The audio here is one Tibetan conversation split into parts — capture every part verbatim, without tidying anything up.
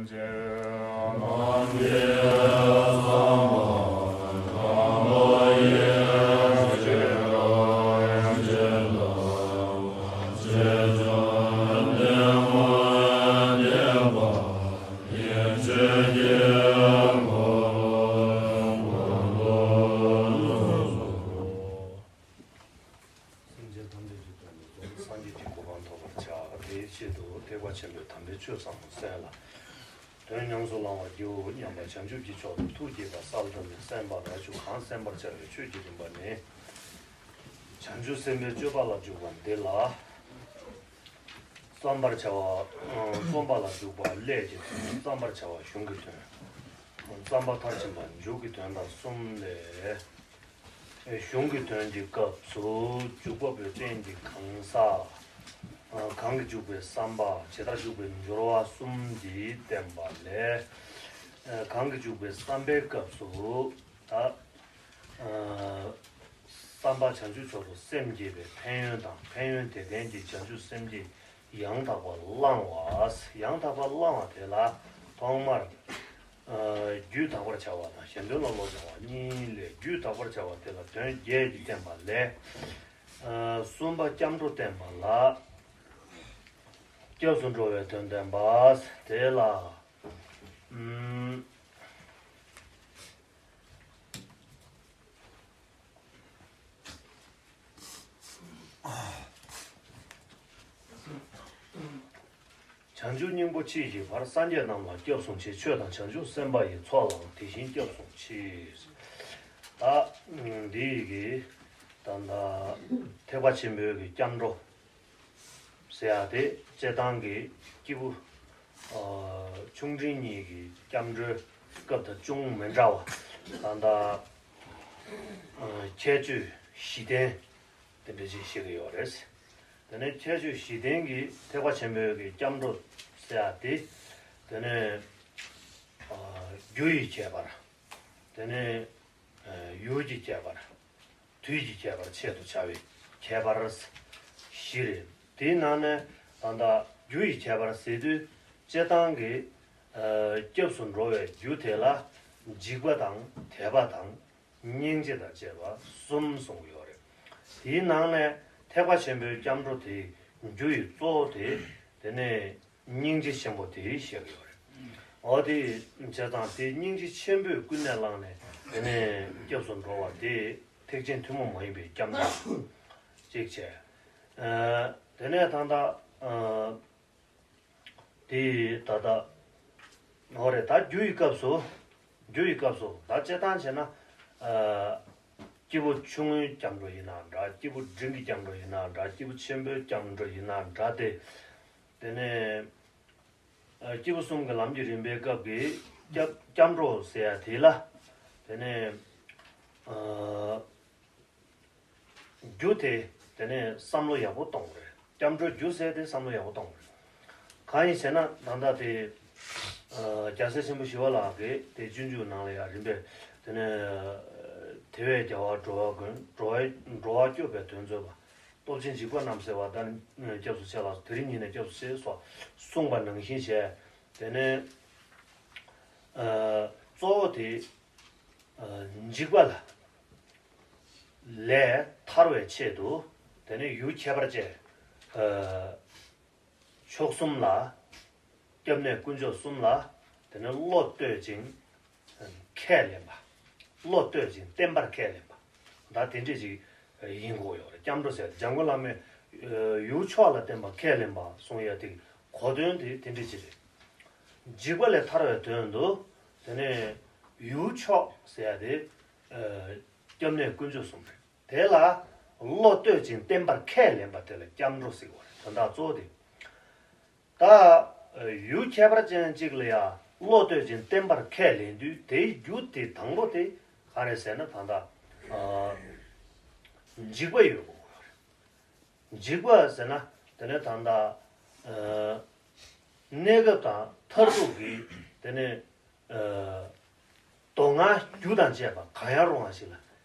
སེམས་ཅན་ཐམས་ཅད་ཀྱི་དོན་དུ་རྫོགས་པའི་སངས་རྒྱས་ཀྱི་གོ་འཕང་ཐོབ་པར་བྱ། དེའི་ཆེད་དུ་ཐེག་པ་ཆེན་པོའི་དམ་པའི་ཆོས་ཟབ་མོ་གསན་ལ། དོན་ཉམས་སུ་བླང་བར་བགྱིའོ་སྙམ་པ་བྱང་ཆུབ་ཀྱི་མཆོག་ཏུ་ཐུགས་བསྐྱེད་པ་གསལ་བཏབ་ནས་གསན་པར་ཞུ། གང་གསན་པར་བྱ་བའི་ཆོས་ཀྱི་རིམ་པ་ནི། བྱང་ཆུབ་སེམས་དཔའི་སྤྱོད་པ་ལ་འཇུག་པ་འདི་ལ། བརྩམ་པར་བྱ་བ། ཨ། རྩོམ་པ་ལ་འཇུག་པ་ཀླད་ཀྱི་དོན། བརྩམ་པར་བྱ་བ་གཞུང་གི་དོན། བརྩམ་པ་མཐར་ཕྱིན་པ་མཇུག་གི་དོན་དང་གསུམ་ལས། གཞུང་གི་དོན་གྱི་སྐབས་སུ་འཇུག་པ་པོའི་རྟེན་གྱི་གང་ཟག་གང་གིས་འཇུག་པའི་བསམ་པ། ཇི་ལྟར་འཇུག་པའི་སྦྱོར་བ་གསུམ་གྱིས་བསྟན་པ་ལས། གང་གིས་འཇུག་པའི་བསམ་པའི་སྐབས་སུ་ད། བསམ་པ་བྱང་ཆུབ་མཆོག་ཏུ་སེམས་བསྐྱེད་པའི་ཕན་ཡོན་དང་། ཕན་ཡོན་དེ་ལྡན་གྱི་བྱང་ཆུབ་སེམས་བསྐྱེད་ཡང་དག་པར་བླང་བ། ཡང་དག་པར་བླང་བ་དེ་ལ་ཐོག་མར། ཨ། རྒྱུད་དག་པར་བྱ་བ་དང་གཞན་དོན་ལ་བློ་སྦྱང་བ་གཉིས་ལས། རྒྱུད་དག་པར་བྱ་བ་དེ་ལ་དོན་བརྒྱད་ཀྱིས་བསྟན་པ་ལས། ཨ། གསུམ་པ་སྐྱབས་འགྲོ་བསྟན་པ་ལ། སྐྱབས་སུ་འགྲོ་བའི་དོན་བསྟན་པ། དེ་ལ། ཨུམ། བྱང་ཆུབ་སྙིང་པོ་མཆིས་ཀྱི་བར། སངས་རྒྱས་རྣམས་ལ་སྐྱབས་སུ་མཆི། ཆོས་དང་བྱང་ཆུབ་སེམས་དཔའ་ཡི། ཚོགས་ལའང་དེ་བཞིན་སྐྱབས་སུ་མཆི། ད་འདི་ཡི་གི་ད་ལྟ་ཐེག་པ་ཆེན་པོའི་གི་སྐྱབས་འགྲོ་ཟེར་ཡ་དེ་སྤྱིར་བཏང་གི་སྐྱེས་བུ། ཨ། ཆུང་འབྲིང་གཉིས་ཀྱི་སྐྱབས་འགྲོའི་སྐབས་དང་ཅུང་མི་འདྲ་བ། ད་ལྟ། ཨ། ཁྱད་ཆོས་བཞི་ལྡན་དེ་འདྲ་ཅིག་བཤད་ཀྱི་ཡོད་རེད། དེ་ནས་ཁྱད་ཆོས་བཞི་ལྡན་གྱི་ཐེག་པ་ཆེན་པོའི་གི་སྐྱབས་འགྲོ་ཟེར་ཡ་དེ། དེ་ནས། ཨ། རྒྱུ་ཡི་ཁྱད་པར། དེ་ནས། ཨ། ཡུལ་གྱི་ཁྱད་པར། དུས་ཀྱི་ཁྱད་པར། ཆེད་དུ་བྱ་བའི་ཁྱད་པར་བཞི་རེད། དེའི་ནང་ནས་ད་ལྟ་རྒྱུ་ཡི་ཁྱད་པར་ཟེར་དུས་སྤྱིར་བཏང་གི། ཨ། སྐྱབས་སུ་འགྲོ་བའི་རྒྱུ་དེ་ལ་འཇིགས་པ་དང་དད་པ་དང་སྙིང་རྗེ་དང་བཅས་པ་གསུམ་གསུངས་ཡོད་རེད། དེའི་ནང་ནས་ཐེག་པ་ཆེན་པོའི་སྐྱབས་འགྲོ་དེའི་རྒྱུ་ཡི་གཙོ་བོ་དེ། དེ་ནས། སྙིང་རྗེ་ཆེན་པོ་དེ་བཤད་ཀྱི་ཡོད་རེད། འོ་དེ་བྱས་ཙང་དེ་སྙིང་རྗེ་ཆེན་པོས་ཀུན་ནས་བསླངས་ནས། དེ་ནས་སྐྱབས་སུ་འགྲོ་བ་དེ་ཐེག་ཆེན་ཐུན་མོང་མ་ཡིན་པའི་སྐྱབས་འགྲོ་གཅིག་བྱས། ཨ། དེ་ནས་ད་ལྟ། ཨ། དེ་ད་ལྟ། འོ་རེད། ད་རྒྱུ་ཡི་སྐབས་སུ། རྒྱུ་ཡི་སྐབས་སུ་ད་སྤྱིར་བཏང་བྱས་ན། ཨ། སྐྱེས་བུ་ཆུང་ངུའི་སྐྱབས་འགྲོ་ཡིན་ན་འདྲ། སྐྱེས་བུ་འབྲིང་གི་སྐྱབས་འགྲོ་ཡིན་ན་འདྲ། སྐྱེས་བུ་ཆེན་པོའི་སྐྱབས་འགྲོ་ཡིན་ན་འདྲ་སྟེ། དེ་ནས། ཨ། སྐྱེས་བུ་གསུམ་གྱི་ལམ་གྱི་རིམ་པའི་སྐབས་ཀྱི་སྐྱབས། སྐྱབས་འགྲོ་ཟེར་ཡ་དེ་ལ། དེ་ནས། ཨ། རྒྱུ་དེ། དེ་ནས་བསམ་བློ་ཡག་པོ་གཏོང་དགོས་རེད། སྐྱབས་འགྲོའི་རྒྱུ་ཟེར་དེ་བསམ་བློ་ཡག་པོ་གཏོང་དགོས་རེད། གང་ཡིན་ཟེར་ན་ད་ལྟ་དེ། ཨ། རྒྱལ་སྲས་ཆེན་པོ་ཞི་བ་ལྷ་གིས་དེ་སྤྱོད་འཇུག་ནང་ལ་ཡང་རིམ་པས། དེ་ནས། དེ་བས་རྒྱལ་བ་འགྲོ་བ་ཀུན། འགྲོ་བ། འགྲོ་བ་སྐྱོབ་པའི་དོན་མཛད་པ། སྟོབས་ཆེན་འཇིགས་པ་རྣམས་སེལ་བ། བདག་ནི་སྐྱབས་སུ་མཆི་ལགས་སོ། དེ་རིང་ཉིད་ནས་སྐྱབས་སུ་མཆི་སོགས་གསུངས་པ་ནང་བཞིན་བྱས། དེ་ནས། ཨ། གཙོ་བོ་དེ། ཨ། འཇིགས་པ་ལ། ལས་ཐར་བའི་ཆེད་དུ། དེ་ནས་ཡུལ་ཁྱད་པར་ཅན། ཨ། མཆོག་གསུམ་ལ། སྐྱབས་གནས་དཀོན་མཆོག་གསུམ་ལ། དེ་ནས་བློ་གཏོད་ཅིང་ཁས་ལེན་པ། བློ་གཏོད་ཅིང་བརྟན་པར་ཁས་ལེན་པ། ད་དེ་འདྲས་ཅིག་ཡིན་དགོས་ཡོད་རེད། སྐྱབས་འགྲོ་ཟེར་ཏེ་འཇམ་མགོན་བླ་མས། ཨ། ཡུལ་མཆོག་ལ་བརྟེན་པར་ཁས་ལེན་པ་གསུང་ཡ་དེ་གོ་དོན་དེ་དེ་འདྲས་ཅིག་རེད། འཇིགས་པ་ལས་ཐར་བའི་དོན་དུ། དེ་ནས་ཡུལ་མཆོག་ཟེར་ཡ་དེ། ཨ། སྐྱབས་གནས་དཀོན་མཆོག་གསུམ་རེད། དེ་ལ་བློ་གཏོད་ཅིང་བརྟན་པར་ཁས་ལེན་པ་དེ་ལ་སྐྱབས་འགྲོ་ཟེར་བ་རེད། དོན་དག་གཙོ་བོ་དེ། ད་ཡུལ་ཁྱད་པར་ཅན་གཅིག་ལ་ཡང་བློ་གཏོད་ཅིང་བརྟན་པར་ཁས་ལེན་དུས། དེའི་རྒྱུ་དེ་དང་པོ་དེ་ག་རེ་ཟེར་ན། ད་ལྟ། ཨ། འཇིགས་པ་ཡོད་དགོས་རེད། འཇིགས་པ་ཟེར་ན། དེ་ནས་ད་ལྟ། ཨ། གནས་སྐབས་དང་མཐར་ཐུག་གི། དེ་ནས། ཨ། སྡུག་བསྔལ་རྒྱུ་དང་བཅས་པ་གང་ཡང་རུང་བ་ཞིག་ལ་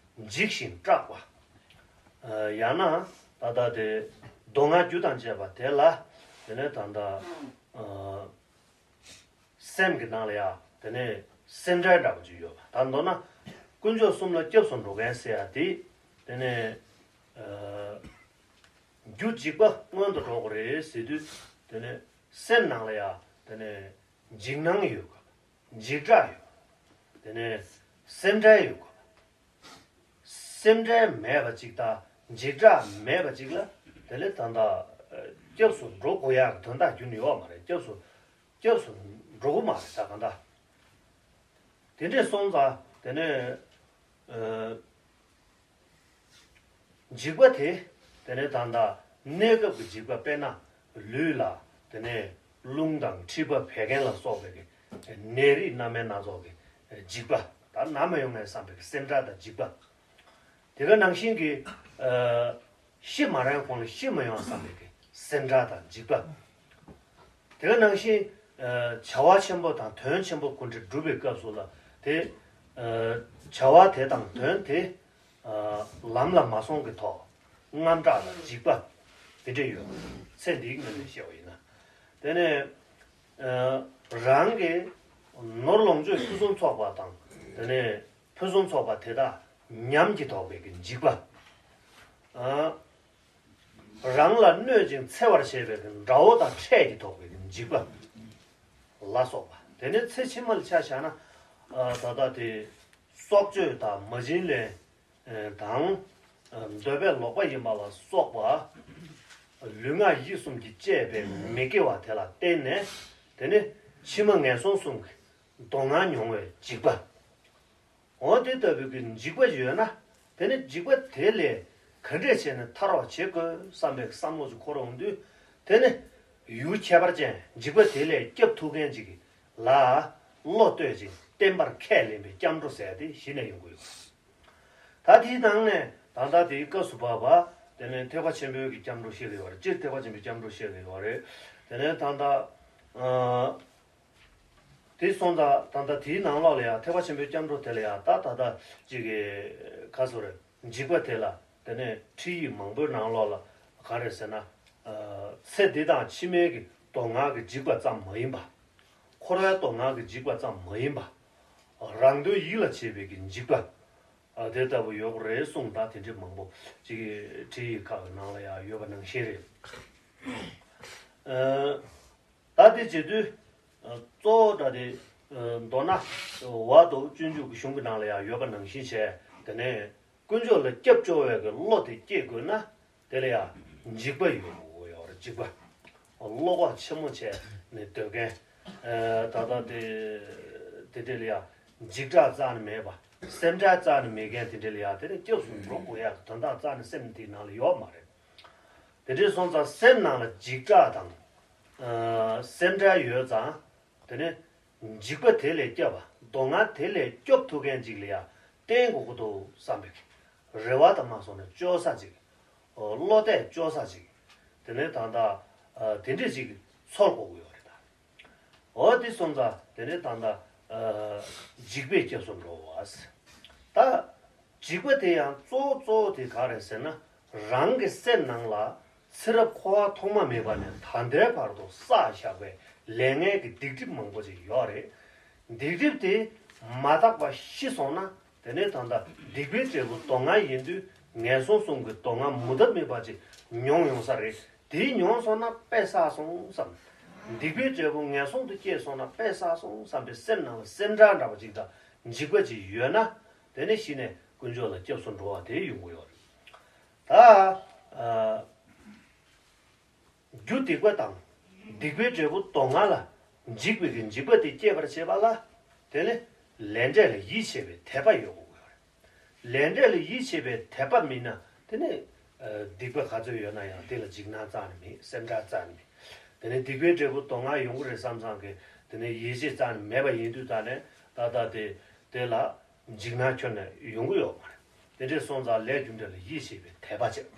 འཇིགས་ཤིང་སྐྲག་པ། ཨ། ཡང་ན་ད་ལྟ་དེ་སྡུག་བསྔལ་རྒྱུ་དང་བཅས་པ་དེ་ལ། དེ་ནས་ད་ལྟ། ཨ། སེམས་ཀྱི་ནང་ལ་ཡང་དེ་ནས་སེམས་ཁྲལ་འདྲ་པོ་ཅིག་ཡོད་པ། ད་མདོར་ན་དཀོན་མཆོག་གསུམ་ལ་སྐྱབས་སུ་འགྲོ་མཁན་ཟེར་ཡ་དེ་དེ་ནས་ཨ་རྒྱུ་འཇིགས་པ་སྔོན་དུ་འགྲོ་དགོས་རེད་ཟེར་དུས། དེ་ནས་སེམས་ནང་ལ་ཡང་དེ་ནས་འཇིགས་སྣང་ཡོད་དགོས། འཇིགས་སྐྲག་ཡོད། དེ་ནས་སེམས་ཁྲལ་ཡོད་དགོས། སེམས་ཁྲལ་མེད་པ་ཅིག་དང་འཇིགས་སྐྲག་མེད་པ་ཅིག་ལ་དེ་ལས་ད་ལྟ་སྐྱབས་སུ་འགྲོ་དགོས་ཡག་དོན་དག་རྒྱུན་ཡོད་མ་རེད། སྐྱབས་སུ་སྐྱབས་སུ་འགྲོ་གི་མ་རེད་ད་གང་ལྟར། དེ་འདྲས་སོང་ཙང་དེ་ནས་ཨ་འཇིགས་པ་དེ་དེ་ནས་ད་ལྟ་གནས་སྐབས་ཀྱི་འཇིགས་པ། དཔེར་ན་ལུས་ལ་དེ་ནས་རླུང་དང་མཁྲིས་པ་བད་ཀན་ལ་སོགས་པའི་གི་ནད་རིགས་སྣ་མིན་སྣ་ཚོགས་ཀྱི་འཇིགས་པ། ད་ན་མ་ཡོང་ངས་བསམ་པའི་གི་སེམས་ཁྲལ་དང་འཇིགས་པ། དེ་ག་ནང་བཞིན་གྱི་ཨ་ཤི་མ་རན་གོང་ལ་ཤི་མ་ཡོང་བསམ་པའི་གི་སེམས་ཁྲལ་དང་འཇིགས་པ། དེ་ག་ནང་བཞིན་ཨ་བྱ་བ་ཆེན་པོ་དང་དོན་ཆེན་པོ་ཀུན་འདྲེ་སྒྲུབ་པའི་སྐབས་སུ་ལ་དེ་ཨ་བྱ་བ་དེ་དང་དོན་དེ་ཨ་ལམ་ལ་མ་སོང་གི་ཐོག་དངངས་སྐྲག་དང་འཇིགས་པ་དེ་འདྲ་ཡོད། ཚེ་འདིའི་ངོས་ནས་བཤད་པ་ཡིན་ན། དེ་ནས་ཨ་རང་གི་ནོར་ལོངས་སྤྱོད་ཕུན་སུམ་ཚོགས་པ་དང་དེ་ནས་ཕུན་སུམ་ཚོགས་པ་དེ་དག་ཉམས་ཀྱིས་དོགས་པའི་གི་འཇིགས་པ། ཨ་རང་ལ་གནོད་ཅིང་འཚེ་བར་བྱེད་པའི་གི་དགྲ་བོ་དང་འཕྲད་ཀྱིས་དོགས་པའི་གི་འཇིགས་པ་ལ་སོགས་པ། དེ་ནས་ཚེ་ཕྱི་མ་ལ་ཆ་བཞག་ན་ཨ་ད་ལྟ་དེ་སྲོག་གཅོད་དང་མ་བྱིན་ལེན་དང་འདོད་པས་ལོག་པ་ཡིན་པ་ལ་སོགས་པ་ལུས་ངག་ཡིད་གསུམ་གྱིས་བཅད་པའི་མི་དགེ་བ་དེ་ལ་བརྟེན་ནས་དེ་ནས་ཕྱི་མ་ངན་སོང་གསུམ་གྱི་སྡུག་བསྔལ་མྱོང་བའི་འཇིགས་པ། འོ་དེ་ལྟ་བུའི་གི་འཇིགས་པ་ཡོད་ན་དེ་ནི་འཇིགས་པ་དེ་ལས་ག་འདྲས་བྱས་ནས་ཐར་བར་བྱེད་དགོས་བསམ་པའི་བསམ་བློ་ཅིག་འཁོར་འོང་དུས། དེ་ནི་ཡུལ་ཁྱད་པར་ཅན་འཇིགས་པ་དེ་ལས་སྐྱབས་ཐུབ་མཁན་ཅིག་ལ་བློ་གཏོད་ཅིང་བསྟེན་པར་ཁས་ལེན་པའི་སྐྱབས་འགྲོ་ཟེར་དེ་གཞི་ནས་ཡོང་གི་ཡོད། ད་དེའི་ནང་ནས་ད་ལྟ་དེའི་སྐབས་སུ་བབ་པ་དེ་ནས་ཐེག་པ་ཆེན་པོའི་གི་སྐྱབས་འགྲོ་བཤད་ཀྱི་ཡོད་རེད། སྤྱིར་ཐེག་པ་ཆེན་པོའི་སྐྱབས་འགྲོ་བཤད་ཀྱི་ཡོད་རེད། དེ་ནས་ད་ལྟ་ཨ། དེ་སོང་ཙང་ད་ལྟ་དེའི་ནང་ལོགས་ལ་ཡང་ཐེག་པ་ཆེན་པོའི་སྐྱབས་འགྲོ་དེ་ལ་ཡང་ད་ད་ལྟ་ཅིག་གི་ག་ཟེར་རེད། འཇིགས་པ་དེ་ལ་དེ་ནས་ཁྲིད་ཡིག་མང་པོའི་ནང་ལོགས་ལ་ག་རེ་ཟེར་ན། ཨ་ཚེ་འདི་དང་ཕྱི་མའི་གི་སྡུག་བསྔལ་གྱི་འཇིགས་པ་ཙམ་མ་ཡིན་པ། འཁོར་བའི་སྡུག་བསྔལ་གྱི་འཇིགས་པ་ཙམ་མ་ཡིན་པ། རང་དོན་ཡིད་ལ་བྱེད་པའི་གི་འཇིགས་པ། ཨ་དེ་ལྟ་བུ་ཡོད་རེད་གསུངས། ད་དེ་འདྲའི་མང་པོ་ཅིག་གི་ཁྲིད་ཡིག་ཁག་གི་ནང་ལ་ཡང་ཡོད་པ་ནང་བཞིན་རེད། ཨ། ད་དེ་བྱེད་དུས། གཙོ་བོ་ད་དེ། མདོར་ན། ཝ་དོ་སྤྱོད་འཇུག་གི་གཞུང་གི་ནང་ལ་ཡང་ཡོད་པ་ནང་བཞིན་བྱས། དེ་ནས་དཀོན་མཆོག་ལ་སྐྱབས་བཅོལ་བའི་གི་བློ་དེ་སྐྱེ་དགོས་ན། དེ་ལ་ཡང་འཇིགས་པ་ཡོད་དགོས་ཡོད་རེད། འཇིགས་པ། བློ་ཁོག་ཆེན་མོ་བྱས་ནས་སྡོད་མཁན། ད་ལྟ་དེ། དེ་འདྲ་ལ་ཡང་འཇིགས་སྐྲག་རྩ་ནས་མེད་པ། སེམས་ཁྲལ་རྩ་ནས་མེད་མཁན་དེ་འདྲ་ལ་ཡང་དེ་ནས་སྐྱབས་སུ་འགྲོ་དགོས་ཡག་གི་དོན་དག་རྩ་ནས་སེམས་འདིའི་ནང་ལ་ཡོད་མ་རེད། དེ་འདྲའི་སོང་ཙང་སེམས་ནང་ལ་འཇིགས་སྐྲག་དང་། ཨ་སེམས་ཁྲལ་ཡོད་ཙང་། དེ་ནས་འཇིགས་པ་དེ་ལས་སྐྱོབ་པ། སྡུག་བསྔལ་དེ་ལས་སྐྱོབ་ཐུབ་མཁན་ཅིག་ལ་ཡང་བརྟེན་དགོས་ཀྱི་འདུག་བསམ་པའི་རེ་བ་དང་མ་སོང་ནས་སྐྱོབ་ས་ཅིག་བློ་གཏད་སྐྱོབ་ས་ཅིག་དེ་ནས་ད་ལྟ་དེ་འདྲས་ཅིག་འཚོལ་དགོས་ཀྱི་ཡོད་རེད་ད། འོ་དེ་སོང་ཙང་དེ་ནས་ད་ལྟ་འཇིགས་པས་སྐྱབས་སུ་འགྲོ་བ། ད། འཇིགས་པ་དེ་ཡང་གཙོ་བོ་གཙོ་བོ་དེ་ག་རེད་ཟེར་ན། རང་གི་སེམས་ནང་ལ་ཚེ་རབས་འཁོར་བ་ཐོག་མ་མེད་པ་ནས་ད་ལྟའི་བར་དུ་བསགས་བཞག་པའི་ལས་ངན་གྱི་སྡིག་སྒྲིབ་མང་པོ་ཅིག་ཡོད་རེད། སྡིག་སྒྲིབ་དེ་མ་དག་པ་ཤི་སོང་ན། དེ་ནས་ད་ལྟ་སྡིག་པའི་འབྲས་བུ་སྡུག་བསྔལ་ཡིན་དུས་ངན་སོང་གསུམ་གྱི་སྡུག་བསྔལ་མུ་མཐའ་མེད་པ་ཅིག་མྱོང་ཡོང་ས་རེད། དེ་མྱོང་སོང་ན་དཔེ་བསགས་སོང་བསམ། སྡིག་པའི་འབྲས་བུ་ངན་སོང་དུ་སྐྱེས་སོང་ན་དཔེ་བསགས་སོང་བསམ་པའི་སེམས་ནང་ལ་སེམས་ཁྲལ་འདྲ་པོ་ཅིག་དང་འཇིགས་པ་ཅིག་ཡོད་ན། དེ་ནས་གཞི་ནས་དཀོན་མཆོག་ལ་སྐྱབས་སུ་འགྲོ་བ་དེ་ཡོང་གི་ཡོད་རེད། ད། ཨ། རྒྱུ་སྡིག་པ་དང་། སྡིག་པའི་འབྲས་བུ་སྡུག་བསྔལ་ལ་འཇིགས་པའི་གི་འཇིགས་པ་དེ་སྐྱེད་པར་བྱེད་པ་ལ། དེ་ནི་ལས་འབྲས་ལ་ཡིད་ཆེས་པའི་དད་པ་ཡོད་དགོས་ཀྱི་ཡོད་རེད། ལས་འབྲས་ལ་ཡིད་ཆེས་པའི་དད་པ་མིན་ན་དེ་ནི། ཨ། སྡིག་པ་ག་ཚོད་ཡོད་ན་ཡང་དེ་ལ་འཇིགས་སྣང་རྩ་ནས་མེད། སེམས་ཁྲལ་རྩ་ནས་མེད། དེ་ནི་སྡིག་པའི་འབྲས་བུ་སྡུག་བསྔལ་ཡོང་གི་རེད་བསམ་བསམ་གི་དེ་ནི་ཡིད་ཆེས་རྩ་ནས་མེད་པ་ཡིན་དུས་ད་ནི་ད་ལྟ་དེ་དེ་ལ་འཇིགས་སྣང་ཁྱོན་ནས་ཡོང་གི་ཡོད་མ་རེད། དེ་འདྲས་སོང་ཙང་ལས་རྒྱུ་འབྲས་ལ་ཡིད་ཆེས་པའི་དད་པ་བྱེད།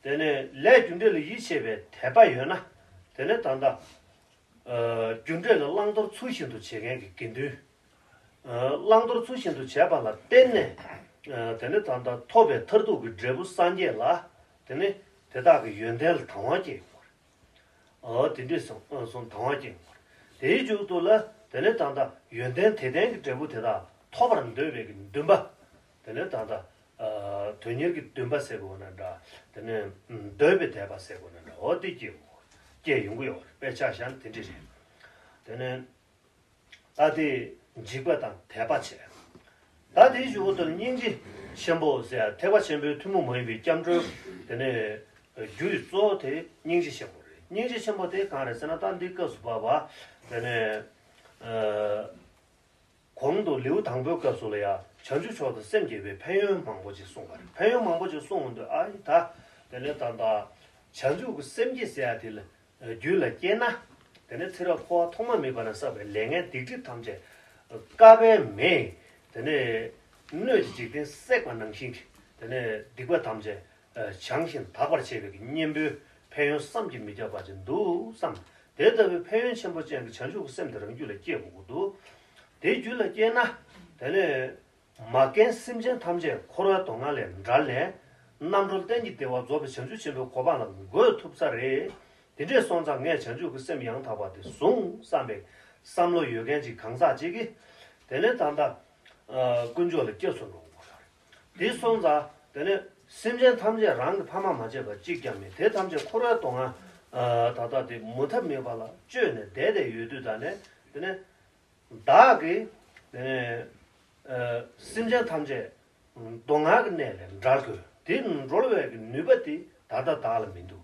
དེ་ནས་ལས་རྒྱུ་འབྲས་ལ་ཡིད་ཆེས་པའི་དད་པ་ཡོད་ན། དེ་ནས་ད་ལྟ། ཨ། རྒྱུ་འབྲས་ལ་བླང་དོར་ཚུལ་བཞིན་དུ་བྱེད་མཁན་གྱི་དགེ་འདུན། ཨ། བླང་དོར་ཚུལ་བཞིན་དུ་བྱས་པ་ལ་བརྟེན་ནས། ཨ། དེ་ནས་ད་ལྟ་ཐོབ་པའི་མཐར་ཐུག་གི་འབྲས་བུ་སངས་རྒྱས་ལ། དེ་ནས་དེ་དག་གི་ཡོན་ཏན་ལ་དང་བ་སྐྱེ་ཡོང་བ་རེད། ཨ། དེ་འདྲས་སོང་སོང་དང་བ་སྐྱེ་ཡོང་བ་རེད། དེའི་མཇུག་ཏུ་ལ་དེ་ནས་ད་ལྟ་ཡོན་ཏན་དེ་ལྡན་གྱི་འབྲས་བུ་དེ་དག་ཐོབ་པར་འདོད་པའི་གི་འདུན་པ། དེ་ནས་ད་ལྟ་དོན་གཉེར་གྱི་འདུན་པ་ཟེར་དགོས་ན་འདྲ། དེ་ནས་འདོད་པའི་དད་པ་ཟེར་དགོས་ན་འདྲ། འོ་དེ་སྐྱེ་དགོས། སྐྱེ་ཡོང་གི་ཡོད་རེད། དཔེ་ཆ་བཞག་ན་དེ་འདྲ་རེད། དེ་ནས། ད་དེ་འཇིགས་པ་དང་དད་པ་བྱས། ད་དེའི་གཞུག་ཏུ་སྙིང་རྗེ་ཆེན་པོ་ཟེར་ཡ་ཐེག་པ་ཆེན་པོའི་ཐུན་མོང་མ་ཡིན་པའི་སྐྱབས་འགྲོའི་དེ་ནས་རྒྱུ་ཡི་གཙོ་བོ་དེ་སྙིང་རྗེ་ཆེན་པོ་རེད། སྙིང་རྗེ་ཆེན་པོ་དེ་གང་རེད་ཟེར་ན། ད་འདི་སྐབས་སུ་བབ་པ་དེ་ནས་གོང་དུ་ལེའུ་དང་པོའི་སྐབས་སུ་ལ་ཡ་བྱང་ཆུབ་མཆོག་ཏུ་སེམས་བསྐྱེད་པའི་ཕན་ཡོན་མང་པོ་ཅིག་གསུངས་པ་རེད། ཕན་ཡོན་མང་པོ་ཅིག་གསུངས་འོང་དུས། ཨ་ཡི་ད་དེ་ནས་ད་ལྟ་བྱང་ཆུབ་ཀྱི་སེམས་བསྐྱེད་ཟེར་ཡ་དེ་ལ། རྒྱུད་ལ་སྐྱེས་ན། དེ་ནས་ཚེ་རབས་འཁོར་བ་ཐོག་མ་མེད་པ་ནས་བསགས་པའི་ལས་ངན་སྡིག་སྒྲིབ་ཐམས་ཅད་བཀག་པའི་མེ། དེ་ནས་སྣོད་ཀྱི་འཇིག་རྟེན་བསྲེགས་པ་ནང་བཞིན་གྱི་དེ་ནས་སྡིག་པ་ཐམས་ཅད་བྱང་ཞིང་དག་པར་བྱེད་པའི་གཉེན་པོའི་ཕན་ཡོན་བསམ་གྱིས་མི་ཁྱབ་པ་ཅིག་འདུག་བསམ། དེ་ལྟ་བུའི་ཕན་ཡོན་ཆེན་པོ་ཅན་གྱི་བྱང་ཆུབ་ཀྱི་སེམས་དེ་རང་རྒྱུད་ལ་སྐྱེ་དགོས་ཀྱི་འདུག་དེ་རྒྱུད་ལ་སྐྱེས་ན། དེ་ནས། མ་རྒན་སེམས་ཅན་ཐམས་ཅད་འཁོར་བའི་སྡུག་བསྔལ་ལས་བསྒྲལ་ནས། རྣམ་གྲོལ་གཏན་གྱི་བདེ་བ་རྫོགས་པའི་བྱང་ཆུབ་ཆེན་པོའི་གོ་འཕང་ལ་འགོད་ཐུབ་ས་རེད། དེ་འདྲས་སོང་ཙང་ངས་བྱང་ཆུབ་ཀྱི་སེམས་ཡང་དག་པ་དེ་བཟུང་བསམ་པའི་བསམ་བློ་ཡོད་མཁན་ཅིག་གང་ཟག་ཅིག་གིས། དེ་ནས་ད་ལྟ་དཀོན་མཆོག་ལ་སྐྱབས་སུ་འགྲོ་དགོས་རེད། དེ་སོང་ཙང་དེ་ནས་སེམས་ཅན་ཐམས་ཅད་རང་གི་ཕ་མ་མ་བྱས་པ་གཅིག་ཀྱང་མེད། དེ་ཐམས་ཅད་འཁོར་བའི་སྡུག་བསྔལ་ད་ལྟ་དེ་མུ་མཐའ་མེད་པ་ལ་སྤྱོད་ནས་བསྡད་བསྡད་ཡོད་དུས། ད་ནས་དེ་ནས། བདག་གིས་དེ་ནས་སེམས་ཅན་ཐམས་ཅད་སྡུག་བསྔལ་གྱི་གནས་ལས་བསྒྲལ་དགོས། དེ་སྒྲོལ་བའི་གི་ནུས་པ་དེ་ད་ལྟ་བདག་ལ་མི་འདུག་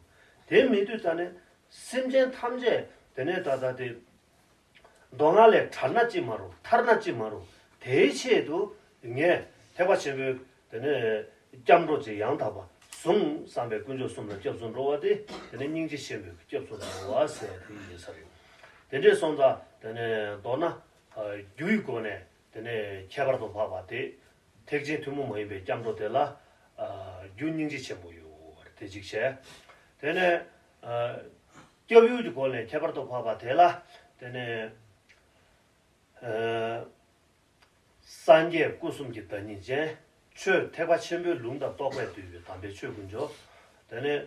དེ་མི་འདུག་ད་ནས་སེམས་ཅན་ཐམས་ཅད་དེ་ནས་ད་ལྟ་དེ་སྡུག་བསྔལ་ལས་བྲལ་ན་ཅི་མ་རུང་། ཐར་ན་ཅི་མ་རུང་། དེའི་ཆེད་དུ་ངས་ཐེག་པ་ཆེན་པོའི་དེ་ནས་སྐྱབས་འགྲོ་ཅིག་ཡང་དག་པ་བཟུང་བསམ་པའི་དཀོན་མཆོག་གསུམ་ལ་སྐྱབས་སུ་འགྲོ་བ་དེ། དེ་ནས་སྙིང་རྗེ་ཆེན་པོས་སྐྱབས་སུ་འགྲོ་བ་ཟེར་དེ་ཡིན་ས་རེད། དེ་འདྲས་སོང་ཙང་དེ་ནས་མདོར་ན་རྒྱུ་ཡི་སྒོ་ནས་དེ་ནས་ཁྱད་པར་དུ་འཕགས་པ་དེ། ཐེག་ཆེན་ཐུན་མོང་མ་ཡིན་པའི་སྐྱབས་འགྲོ་དེ་ལ་རྒྱུ་སྙིང་རྗེ་ཆེན་པོ་ཡོད་དེ་གཅིག་བྱས། དེ་ནས་སྐྱབས་ཡུལ་གྱི་སྒོ་ནས་ཁྱད་པར་དུ་འཕགས་པ་དེ་ལ་དེ་ནས། སངས་རྒྱས་སྐུ་གསུམ་གྱི་བདག་ཉིད་ཅན། ཆོས་ཐེག་པ་ཆེན་པོའི་ལུང་དང་རྟོགས་པས་བསྡུས་པའི་དམ་པའི་ཆོས་དཀོན་མཆོག་དེ་ནས་